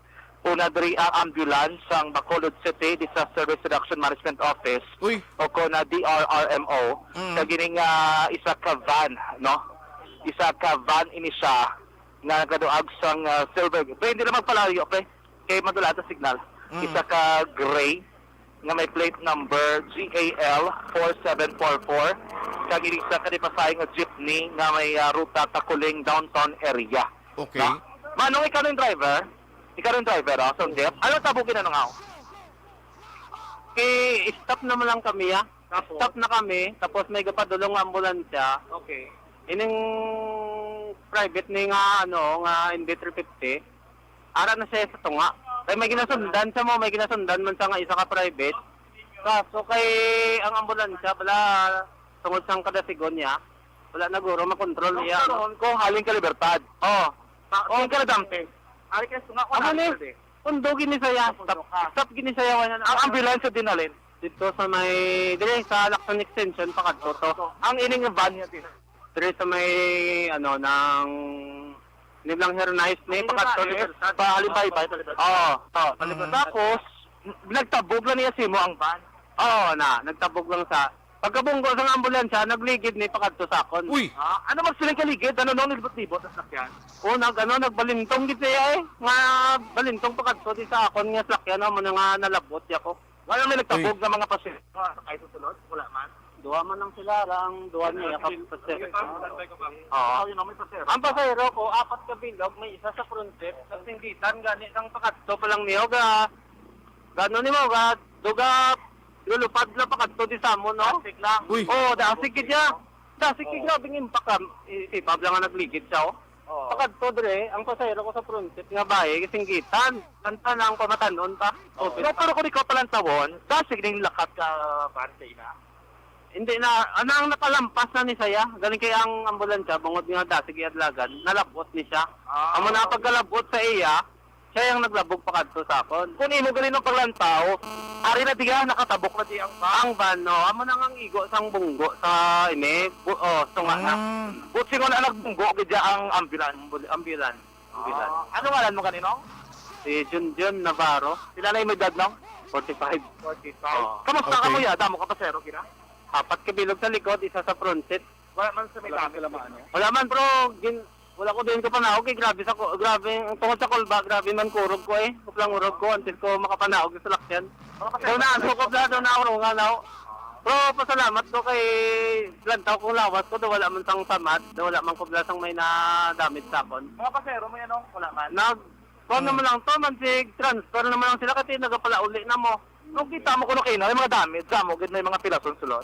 una diri ang ambulance sang Bacolod City Disaster Risk Reduction Management Office, Uy. o kon, ah, D R R M O. Mm. Kag ining, ah, isa ka van, no? Isa ka van ini siya nga nagaduag sang, ah, silver. Pre, hindi na magpalayo, pre. Kay madula ta signal. Mm. Isa ka gray nga may plate number G A L four seven four four. Kag isa ka di pasahe nga jeepney nga may, ah, ruta Taculing downtown area. Okay. No? Manong, ikaw na yung driver? Ikaw na yung driver, oh, sa jeep? Ano tabugin na nga? Eh, stop naman lang kami, ah. Tapos? Stop na kami, tapos may gapadulong nga ambulansya. Okay. Ining private ni nga, ano, nga N B three fifty, ara na siya sa tunga. Kay may ginasundan sa mo, may ginasundan man sa nga isa ka private. Kaso kay ang ambulansya, bala, tungod sang kadasigon niya, wala na guro makontrol niya, no? Karon ko, halin ka Libertad. Oh. Oh, ang kalagampi. Ari ka sa tunga ko. Amo na ni, eh. Pundo gini saya. Stop, stop gini saya, wala na. Ang ambulansya din, halin? Dito sa may, dire sa Lacson Extension, pakadto to. Ang ining van niya din. Dire sa may, ano, ng Niblang Hernaez ni, Ano pakadto yun, ni, Libertad? Pa Alimbay, pa Libertad. Oo, oo. Palitan. Tapos, nagtabog lang niya simo ang van. Oo, na, nagtabog lang sa, pagkabunggo sa ambulansya, nagligid ni pakadto sa akon. Uy! Ah, ano man silang kaligid? Ano nung nilibot-libot ang sakyan? O, nag, ano, nagbalintong gid siya eh. Nga balintong pakadto di sa akon nga sakyan, amo na nga nalabot siya ko. Wala may nagtabog Uy. nga mga pasahero sa kayo sa sulod? Wala man. Duha man lang sila, ra ang duha niya ka pasahero. Oo. Ikaw, yun ang may pasahero. Ang pasahero ko, apat ka bilog, may isa sa front seat, sa singgitan, gani ang pakadto pa lang niyo, ga, gano ni mo, ga, duga, lulupad lang pakadto di sa mo, no? Dasig lang. Uy. Oo, dasig gid niya. Dasig gid, Oo. Grabing impact, ah. Isipab lang nga nagligid siya, oh. Oo. Pakadto dire, ang pasahero ko sa front seat nga bayi, gisinggitan. Kanta na ang pamatanon pa. Oo. Tubig No, pa. Pero kung ikaw palantawon, dasig ning lakat ka, pare, sa ina? Hindi na, anang nakalampas na ni saya. Galing kay ang ambulansya, bungod nga dasig iadlagan, nalabot ni siya. Ah, Amo na ang okay. pagkalabot sa iya, siya yung naglabog pakadto sa akon. Kung imo gali ng paglantaw, ari na diya, nakatabok na diya ang van. Ang van, no, amo na nga ang igo sang bunggo sa ini, bu-, oh, tunga na. Mm. Buti nga wala nagbunggo, gid ang ambulance. Ambul-, ambulance. Ambulance. Ah, ano ngalan mo ganino? Si Junjun Navarro. Pila na imong edad, no? Forty-five. Forty-five. Oo. Kamusta ka, Okay. kuya? Damo ka pasero, kira? Apat ka bilog sa likod, isa sa front seat. Wala man sa may Wala gamit sila mo. maano. Wala man, bro. Gin-, wala ko din ko panahog, eh. Grabe sa ko, grabe, ang tungod sa kulba, grabe man kurog ko, eh. Kuplang urog ko, until ko makapanahog sa salakyan. Mga Daw pasero. na, ano ko, bla, daw na, urungan, daw. Bro, pasalamat ko kay lantaw kong lawas ko, daw wala man sang samad, daw wala man ko, bla, sang may na-damage sa akon. Mga pasero mo yan, oh? Wala man. Nag, kuwan Hmm. naman lang to, man, sig transfer naman lang sila kasi nagapalauli na mo. Nung kita mo kuno kayo, may mga damage sa mo, gid may mga pilason sulod.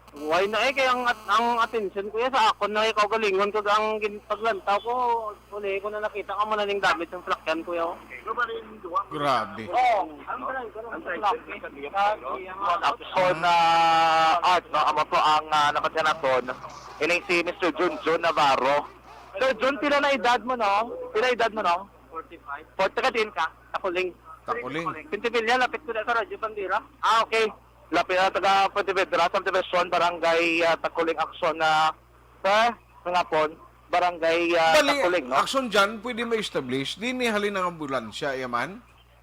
Why na eh, kaya ang, at-, ang atensyon ko yan sa akon na ikaw galingon ko ang gin-, paglantaw ko, uli ko na nakita ka mo na ning damage ang salakyan ko, yo. Grabe. Oh, ang driver ang salakyan. So, na art, no, amo to ang, ah, napatyan naton. Ining si Mister Junjun Navarro. Sir Jun, pila na edad mo, no? Pila edad mo, no? Forty-five. Forty ka din ka? Takuling. Takuling. Pintibilya, lapit ko na sa Radyo Bandera. Ah, okay. Lapit na taga Pontevedra, subdivision, barangay, ah, Takuling, aksyon na, sir, nga pon, barangay, ah, Bali, Takuling, no? aksyon dyan, pwede ma-establish. Di ni halin ang ambulansya, iya man?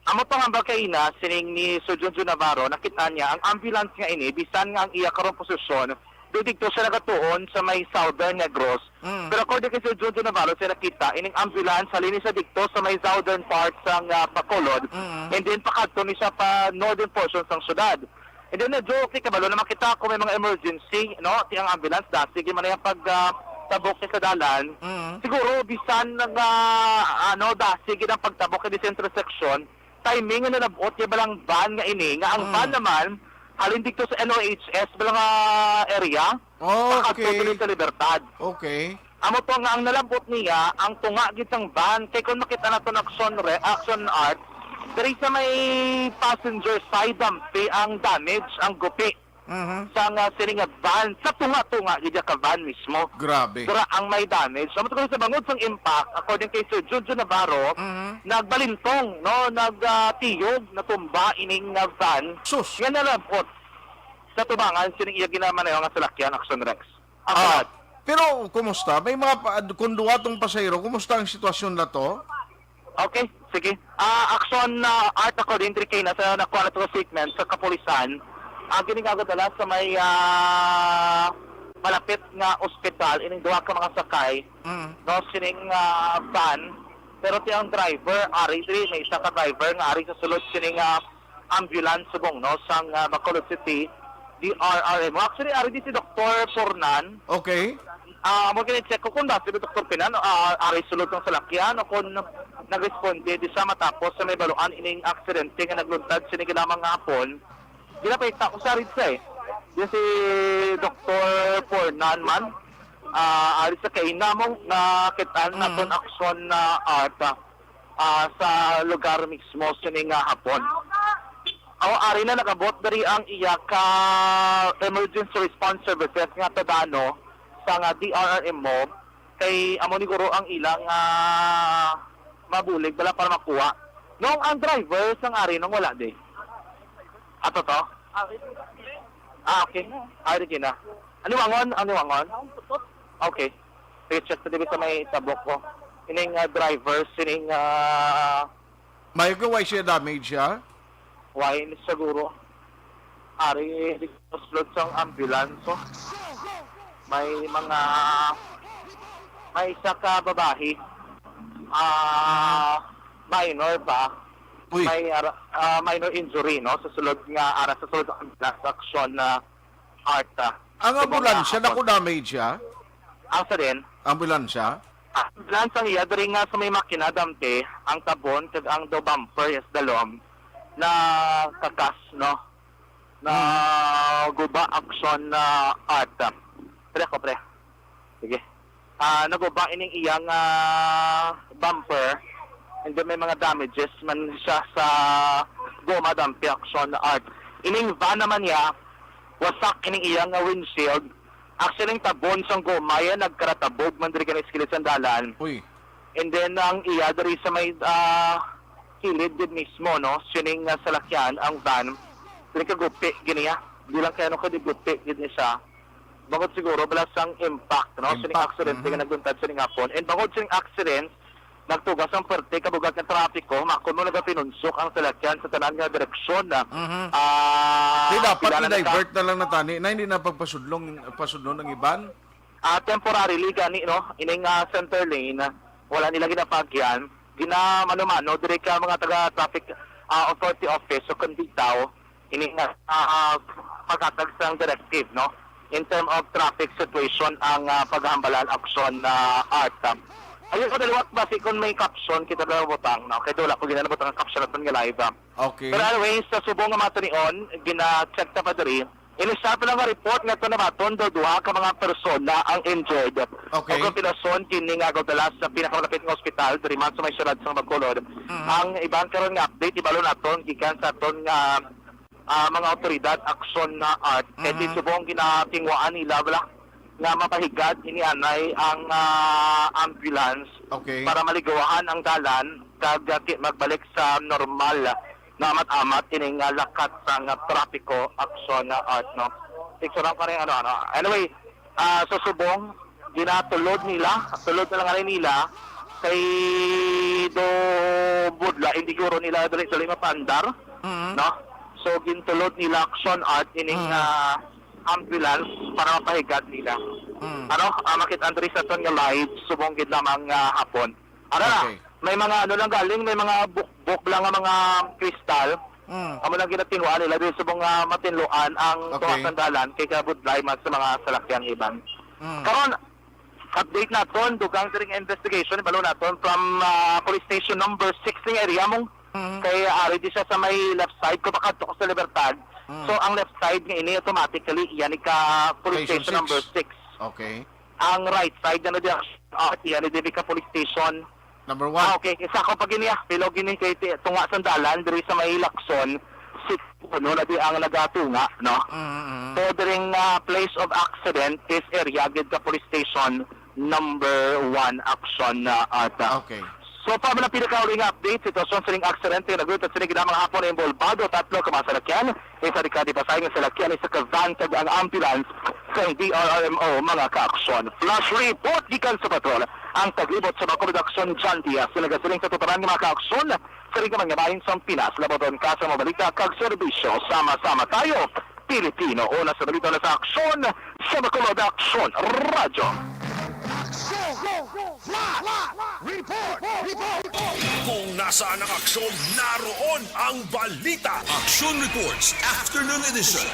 Amo to nga ba kaina, sining ni Sir Junjun Navarro, nakita niya ang ambulance nga ini, bisan nga ang iya karong posisyon, di dito siya nagatuon sa may Southern Negros. Mm. Pero according kay Sir Junjun Navarro, siya nakita, ining ambulance, halin ni sa dito sa may southern part sang, ah, Bacolod, Mm. and then pakadto ni siya pa northern portion sang syudad. And then medyo okay, kabalo na makita ko may mga emergency, no? Ti ang ambulance, dasig man ang pag, ah, tabok sa dalan. Mm. Siguro, bisan nga, ano, dasig ang pagtabok sa intersection, timing nga nalabot niya balang van nga ini, nga ang Mm. van naman, halin dito sa N O H S, balang, ah, area, Oh, pakadto okay. dili sa Libertad. Okay. Amo to nga ang nalabot niya, ang tunga gid sang van, kay kung makita nato ang action re-, action art, diri sa may passenger side, dampi ang damage, ang gupi Mhm. sang, ah, sining nga van, sa tunga-tunga gid ka van mismo. Grabe. Dira ang may damage. So, matungkol sa bangod sang impact, according kay Sir Junjun Navarro, Mhm. nagbalintong, no, nag, ah, tiyog, natumba ining, ah, van Sus. nga nalabot sa tubangan sining iya ginamaneho nga salakyan, Action Rex. Ah, Apat. Pero kumusta? May mga pa, kung duwa tong pasahero, kumusta ang sitwasyon na to? Okay, sige. Ah, action, ah, art according to kay nasa nakuha na to statement sa kapulisan. Ang ginigagod ala sa may, ah, malapit nga ospital, ining duha ka mga sakay, Mm. no, sining, ah, van. Pero ti ang driver, ari diri, may isa ka driver nga ari sa sulod sining, ah, ambulance subong, no, sang, ah, Bacolod City, D R R M O. Actually, ari di si Doktor Pornan. Okay. Ah, mo kini check ko kung dati si Doktor Pinan, ah, ari sulod ng salakyan o kung nagresponde di siya matapos sa may baluan ining aksidente nga nagluntad sini lamang nga hapon. Di na pa ita ko sa rin siya eh. Di si Doktor Pornan man, ah, ari sa kaina mo, nakita Mm. naton aksyon na art, ah, ah, sa lugar mismo sini nga hapon. Aw, ari na nag-abot diri ang iya ka emergency response services nga tadano sa nga D R R M mo, kay amo ni guro ang ilang, ah, mabulig bala para makuha. Nung ang driver sang ari nung wala di. Ato to? Ah, okay. Ah, Regina. Ano wangon? Ano wangon? Okay. Sige, check sa dibita may tabok ko. Ining, ah, driver, sining, ah, May ko, why siya damage siya? Why ni siguro? Ari, di ko slot sang ambulance, oh. May mga, may isa ka babae. Ah, minor pa. Uy. May ara-, ah, minor injury, no? Sa sulod nga, ara sa sulod ang ambulance action na art, ah. Ang Subong ambulansya, nga hapon. Naku damage siya? Ang sa din? Ambulansya? Ambulance ang iya, diri nga sa may makina, dampe, ang tabon, kag ang do bumper, yes, dalom, na kakas, no? Na Hmm. guba, action, na art. Pre, ako, pre. Sige. Ah, naguba ining iyang, ah, bumper, and then may mga damages man siya sa goma, dampi, action, Art. Ining van naman niya, wasak ining iyang, ah, windshield. Actually, ang tabon sang goma yan, nagkaratabog man diri ganis kilid sang dalan. Uy. And then, ang iya diri sa may, ah, kilid gid mismo, no? Sining, ah, salakyan, ang van, diri kagupi gini, ah. Di lang kay ano, kay di gupi gid ni siya. Bangod siguro bala sang impact, no? Sining Impact, accident mhm. nga nagbuntag sining hapon. And bangod sining accident, nagtugas ang perte kabugag nga trapiko, makon mo nagapinunsok ang salakyan sa tanan nga direksyon. Mhm. Ah, Di dapat pila na naka- i-divert na lang natani na hindi na pagpasudlong pasudlon ang iban? Ah, temporarily gani, no, ining, ah, center lane, wala nila ginapagyan. Ginamano-mano diri ka mga taga traffic, ah, authority office o kon bitaw ini nga, ah, ah, paghatag sang directive, no, in term of traffic situation ang, ah, paghambalan aksyon na Art. Ayun ko daliwat ba si kon may caption kita na butang, no, kay wala ko ginanabot ang caption natin nga live, ah. Okay. Pero anyways, sa subong nga matunion, gina-check ta pa diri. Initial pa lang nga report nga ito nabaton daw duha ka mga persona ang injured. Okay. Ang kompilasyon kini nga agod dala sa pinakamalapit nga ospital diri man sa may syudad sa Bacolod. Mhm. Ang iban karon nga update ibalo naton gikan sa aton nga, ah, mga awtoridad, aksyon na Art. Kay Mhm. subong ginatingwaan nila bala nga mapahigad ini anay ang, ah, ambulance Okay. para maligawahan ang dalan kag, ah, ki-, magbalik sa normal nga amat-amat ining, ah, lakat sang, ah, trapiko aksyon na Art, no? Picture lang pa rin, ano, ano. Anyway, ah, sa subong, ginatulod nila, tulod na lang rin nila, kay do budla, hindi guro nila dali-dali mapaandar, Mhm. no? So, gintulod nila aksyon Art ining, Mhm. ah, ambulance para mapahigad nila. Mhm. Ano, ah, makita diri sa aton nga live, subong gid lamang nga hapon. Ano na, Okay. may mga ano lang galing, may mga bukbok lang nga mga kristal. Mm. Amo lang ginatinguan nila diri sa mga matinluan ang Okay. tuwa sandalan kay kabudlay man sa mga salakyan iban. Mm. Karon, update naton, dugang diri nga investigation, ibalo naton from, ah, police station number six ning area mong Mm. kay ari di siya sa may left side ko makadto ko sa Libertad. Mm. So, ang left side nga ini automatically, yan ka police Station station six. number six. Okay. Ang right side na di, ah, yan di ka police station. Number one. Ah, okay. Isa ko pa gini, ah. Pilo gini kay ti-, tunga sandalan diri sa may Lacson. Si Puno na di ang nagatunga, no? Mm, mm, mm. So, during, ah, place of accident, this area, gid ka police station, number one action na ata. Okay. So, pa man ang pinakauli nga update, sitwasyon sining aksidente, nagulat sini gid ang mga hapon na involvado, tatlo ka mga salakyan, isa di ka di pasay nga salakyan, isa ka van, kag ang ambulance sa D R R M O, mga kaaksyon. Flash report gikan sa patrol. Ang taglibot sa mga production, John Diaz, nagasiling sa tutanan nga mga kaaksyon, sa rin naman nga bahin sa Pinas, labaton ka sa mga balita, kag serbisyo, sama-sama tayo. Pilipino, una sa balita na sa aksyon, sa Bacolod Aksyon Radyo. Aksyon! Flash! Report! Report! Kung nasaan ang aksyon, naroon ang balita. Aksyon Reports, Afternoon Edition.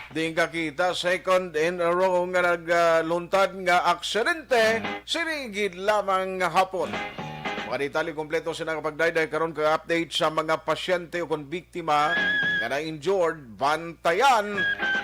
Di ka kita, second in a row nga nagluntad nga aksidente, sirigid lamang nga hapon. Mga detalye kompleto sa nakapagdayday karon ka update sa mga pasyente o kon biktima nga na-injured, bantayan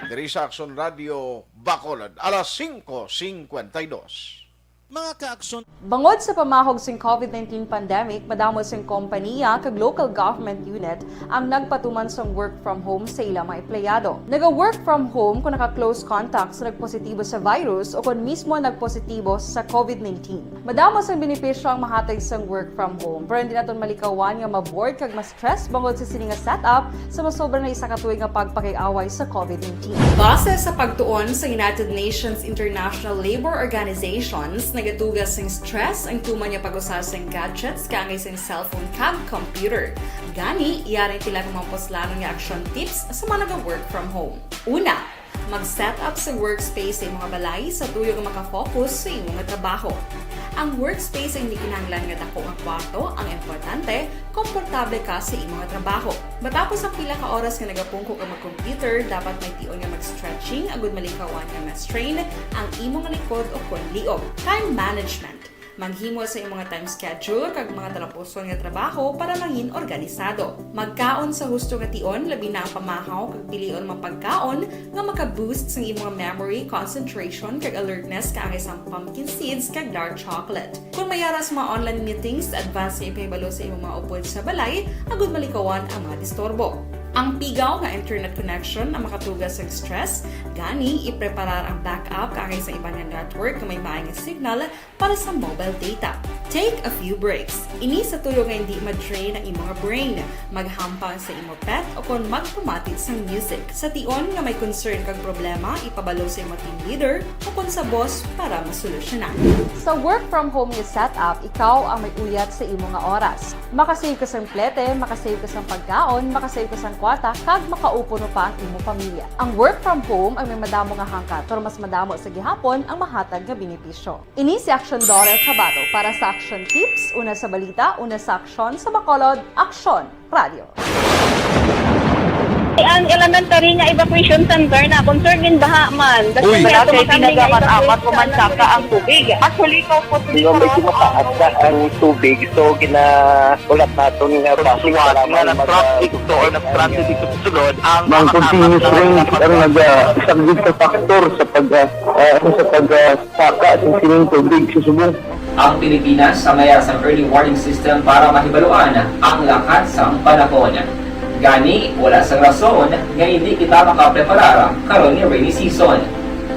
diri sa Aksyon Radio Bacolod, alas singko singkwenta y dos. Mga kaaksyon. Bangod sa pamahog sing covid nineteen pandemic, madamo sing kompanya kag local government unit ang nagpatuman sang work from home sa ila mga empleyado. Naga-work from home kung naka-close contact sa nagpositibo sa virus o kung mismo nagpositibo sa covid nineteen. Madamo sang benepisyo ang mahatag sang work from home, pero hindi naton malikawan nga ma-bored kag ma-stress bangod sa sini nga setup sa masobra na isa ka tuig nga pagpakiaway sa covid nineteen. Base sa pagtuon sa United Nations International Labor Organizations, nagatuga sing stress ang tuman nga pag-usa sing gadgets kaangay sing cellphone kag computer. Gani, yari pila ka mga puslanon nga action tips sa mga naga-work from home. Una, mag-set up sa workspace sa imong balay sa tuyo nga maka-focus sa imo nga trabaho. Ang workspace ay hindi kinahanglan nga dako nga kwarto, ang importante, komportable ka sa imo nga trabaho. Matapos ang pila ka oras nga nagapungko ka mag-computer, dapat may tion nga mag-stretching agud malikawan nga ma-strain ang imo nga likod o kon liog. Time management. Maghimo sa imong time schedule kag mga talapuson nga trabaho para mangin organisado. Magkaon sa husto nga tion, labi na ang pamahaw kag pilion mga pagkaon nga maka-boost sang imong memory, concentration, kag alertness kaangay sang pumpkin seeds kag dark chocolate. Kung may ara sa mga online meetings, advance nga ipahibalo sa imong mga upod sa balay agud malikawan ang mga disturbo. Ang pigaw nga internet connection ang makatuga sa stress, gani ipreparar ang backup kaangay sa iban nga network nga may maay nga signal para sa mobile data. Take a few breaks. Ini sa tuyo nga hindi ma-drain ang imong brain. Maghampang sa imo pet o kon magpamati sang music. Sa tion nga may concern kag problema, ipabalo sa imo team leader o kon sa boss para masolusyonan. Sa work from home nga setup, ikaw ang may uyat sa imo nga oras. Makasave ka sang plete, makasave ka sang pagkaon, makasave ka sang kwarta, kag makaupo pa ang imo pamilya. Ang work from home ang may madamo nga hangkat, pero mas madamo sa gihapon ang mahatag nga benepisyo. Ini si Aksyon Dorel Sabato para sa Aksyon Tips, una sa balita, una sa aksyon, sa Bacolod, Aksyon Radio. Ang elementary nga evacuation center na concern gin baha man. Uy, wala kay tinaga man apat o man saka ang tubig. Actually, ko po Pero medyo mataas na ang tubig, so ginaulat naton nga basi wala na nag-traffic to or nag-traffic dito sa sulod ang mga continuous rain ang nag-, ah, isang big factor sa pag, ah, ah, sa pag, ah, saka sa sining tubig sa subong. Ang Pilipinas ang may sang early warning system para mahibaluan ang lakat sang panahon. Gani, wala sang rason nga hindi kita makapreparar karon nga rainy season.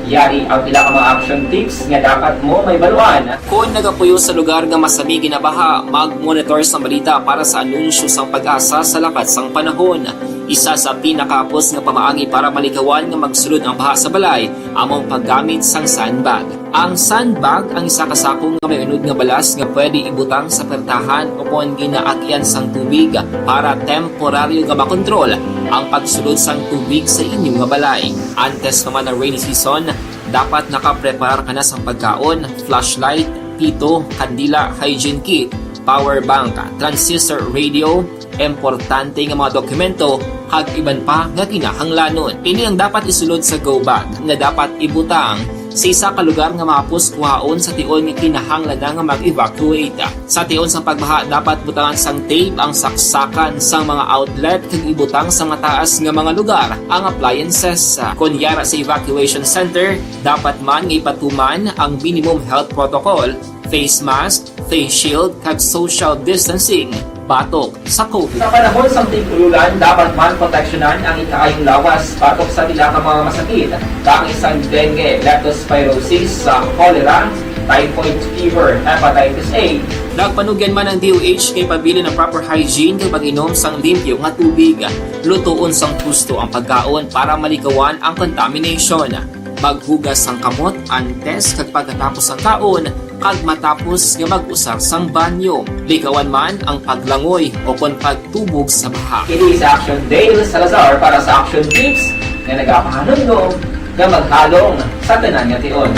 Yari ang pila ka mga action tips nga dapat mo mahibaluan. Kon nagapuyo sa lugar nga masami ginabaha, mag-monitor sa balita para sa anunsyo sang PAGASA sa lakat sang panahon. Isa sa pinakahapos nga pamaagi para malikawan nga magsulod ang baha sa balay amo ang paggamit sang sandbag. Ang sandbag ang isa ka sako nga may unod nga balas nga pwede ibutang sa pertahan o kon ginaagyan sang tubig para temporaryo nga makontrol ang pagsulod sang tubig sa inyo nga balay. Antes pa man ang rainy season, dapat nakapreparar ka na sang pagkaon, flashlight, pito, kandila, hygiene kit, power bank, transistor radio, importante nga mga dokumento, kag iban pa nga kinahanglanon. Ini ang dapat isulod sa go bag nga dapat ibutang sa isa ka lugar nga mahapos kuhaon sa tion nga kinahanglan na nga mag-evacuate. Sa tion sang pagbaha, dapat butangan sang tape ang saksakan sang mga outlet kag ibutang sa mataas nga mga lugar ang appliances. Kon yara sa evacuation center, dapat man nga ipatuman ang minimum health protocol, face mask, face shield, kag social distancing batok sa COVID. Sa panahon sang tig-ululan, dapat man proteksyonan ang ikaayong lawas batok sa pila ka mga masakit, kaangay sang dengue, leptospirosis, sa cholera, typhoid fever, hepatitis A. Nagpanugyan man ang D O H kay pabilin ang proper hygiene kag pag-inom sang limpyo nga tubig. Lutoon sang husto ang pagkaon para malikawan ang contamination. Maghugas sang kamot antes kag pagkatapos sang kaon, kag matapos nga mag-usar sang banyo. Likawan man ang paglangoy o kon pagtubog sa baha. Ini si Action Dale Salazar para sa Action Tips nga nagapahanumdom nga maghalong sa tanan nga tion.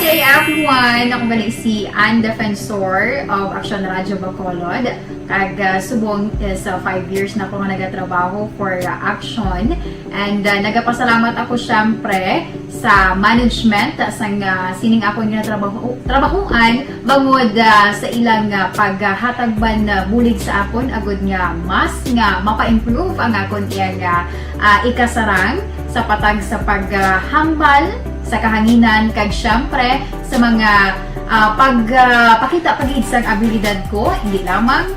Good day, everyone. Ako gali si Ann Defensor of Action Radio Bacolod. Kag, ah, subong is, ah, five years na ako nga nagatrabaho for, ah, Action. And, ah, nagapasalamat ako, syempre, sa management, ah, sang, ah, sining akon nga trabaho, trabahuan, bangod, ah, sa ilang, ah, paghatag man, ah, bulig sa akon, agud nga mas nga mapa-improve ang akon iyang, ah, ah, ikasarang sa patag sa paghambal sa kahanginan, kag, syempre, sa mga, ah, pag, ah, pakita pa gid sang abilidad ko, hindi lamang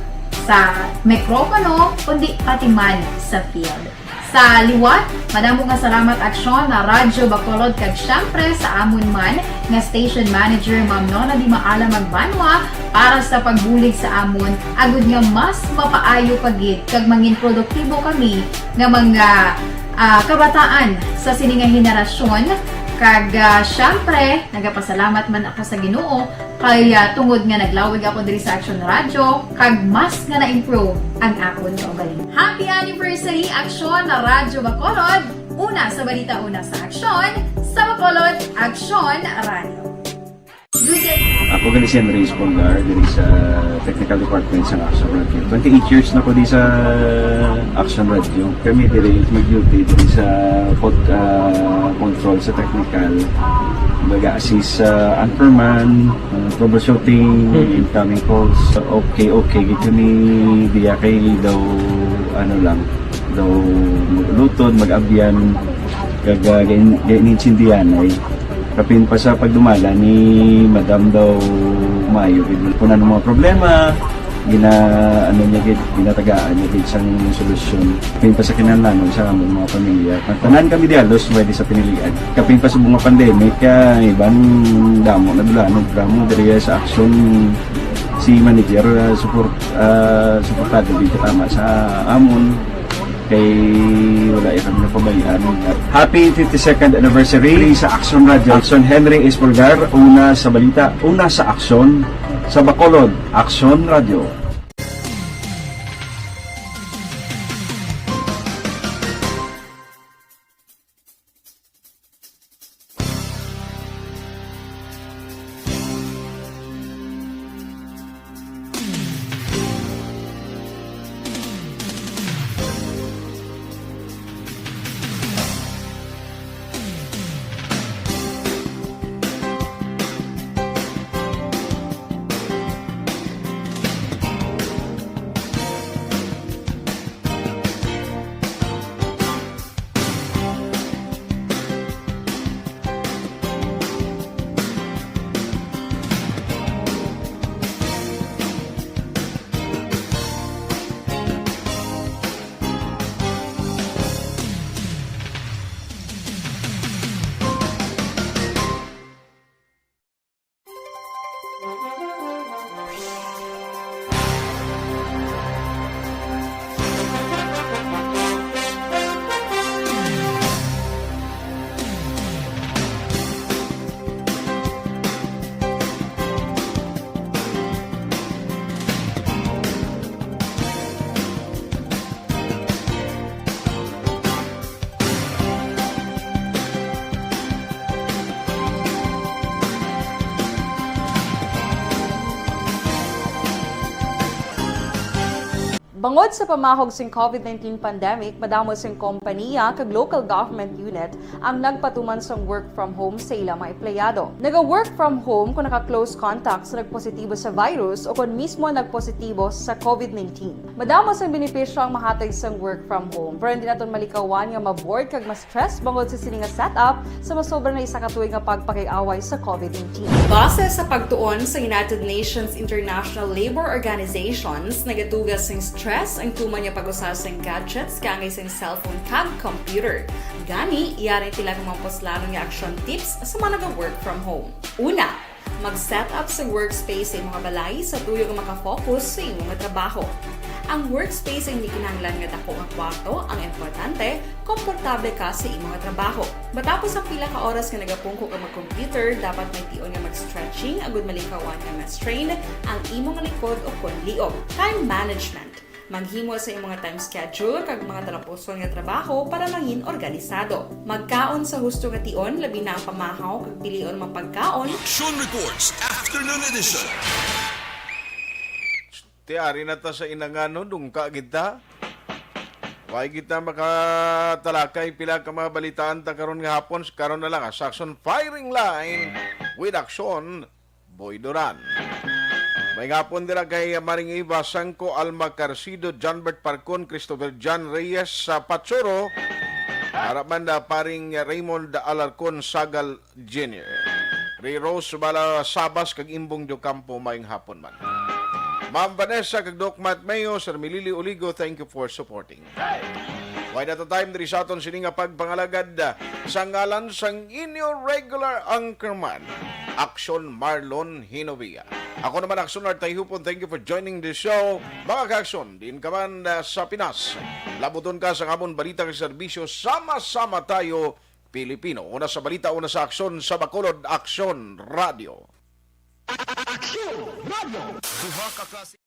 sa mikropono, kundi pati man sa field. Sa liwat, madamo nga salamat, Aksyon na Radyo Bacolod, kag, syempre, sa amon man nga station manager, Ma'am Nona Di Maala Magbanwa, para sa pagbulig sa amon, agud nga mas mapaayo pa gid kag mangin produktibo kami nga mga, ah, kabataan sa sini nga henerasyon. Kag, ah, syempre, nagapasalamat man ako sa Ginoo kay, ah, tungod nga naglawig ako diri sa Action Radio, kag mas nga na-improve ang akon kaugalingon. Happy anniversary, Action na Radyo Bacolod! Una sa balita, una sa aksyon, sa Bacolod, Action Radio. Ako gali si Henry Espongar, diri sa Technical Department sa Action Radio. Twenty-eight years na ko di sa Action Radio. Kami diri mag-duty diri sa pod-, ah, control sa technical. Nag-assist sa anchorman, uh, troubleshooting, Mm. incoming calls. Okay, okay. Gito ni Dia kay daw, ano lang, daw maglutod, mag-abyan, kag, uh, gain-, gain-, gaintindihan ay. Kapin pa sa pagdumala ni Madam daw maayo gid. Kung ano mga problema, gina-, ano niya gid, ginatagaan niya gid sang solusyon. Kapin pa sa kinahanglanon sa among mga pamilya. Tanan kami dialos, pwede sa pinilian. Kapin pa sa mga pandemic, kaya iban damo na dula, no, drama diri sa aksyon si manager, ah, support, ah, suportado gid katama sa amon. Kay wala ya kami napabayaan. Happy fifty-second anniversary sa Aksyon Radio. Aksyon Henry Espolgar, una sa balita, una sa aksyon, sa Bacolod, Aksyon Radio. Bangod sa pamahog sing covid nineteen pandemic, madamo sing kompaniya kag local government unit ang nagpatuman sang work from home sa ila mga empleyado. Naga-work from home kung naka-close contact sa nagpositibo sa virus o kon mismo nagpositibo sa covid nineteen. Madamo sang benepisyo ang mahatag sang work from home, pero hindi naton malikawan nga ma-bored kag ma-stress bangod sa sini nga setup sa masobra na isa ka tuig nga pagpakig-away sa covid nineteen. Base sa pagtuon sa United Nations International Labor Organizations, nagatuga sing stress ang tuman nga pag-usa sing gadgets kaangay sing cellphone kag computer. Gani, yari ang pila ka mga puslanon nga action tips sa mga naga-work from home. Una, mag-set up sa workspace sa imong balay sa tuyo nga maka-focus sa imong trabaho. Ang workspace ay hindi kinahanglan nga dako nga kwarto, ang importante, komportable ka sa imong trabaho. Matapos ang pila ka oras nga nagapungko ka mag-computer, dapat may tion nga mag-stretching agud malikawan nga ma-strain ang imong likod o kon liog. Time management. Maghimo sa imong time schedule kag mga talapuson nga trabaho para mangin organisado. Magkaon sa husto nga tion, labi na ang pamahaw kag pilion mga pagkaon. Action Reports, Afternoon Edition. Ti, ari na ta sa inangano, dungka gid ta. Way kita makatalakay pila ka mga balitaan ta karon nga hapon. Karon na lang, ah, sa Action Firing Line with Action Boy Duran. May hapon dira kay Maring Eva Sangco, Alma Carcido, Johnbert Parcon, Christopher John Reyes sa Patsuro. Ara man na paring Raymond Alarcon Sagal Junior. Ray Rose Bala Sabas kag Imbong Diocampo, maayong hapon man. Ma'am Vanessa kag Doc Matt Mayo, Sir Milili Oligo, thank you for supporting. Way na ta time diri sa aton sini nga pagpangalagad, ah, sa ngalan sang inyo regular anchorman, Action Marlon Hinovia. Ako naman, Action Art Tayhupon, thank you for joining the show. Mga ka-aksyon, diin ka man, ah, sa Pinas, labuton ka sa amon balita kag serbisyo, sama-sama tayo, Pilipino. Una sa balita, una sa aksyon, sa Bacolod, Aksyon Radio. Aksyon Radio. Duha ka klase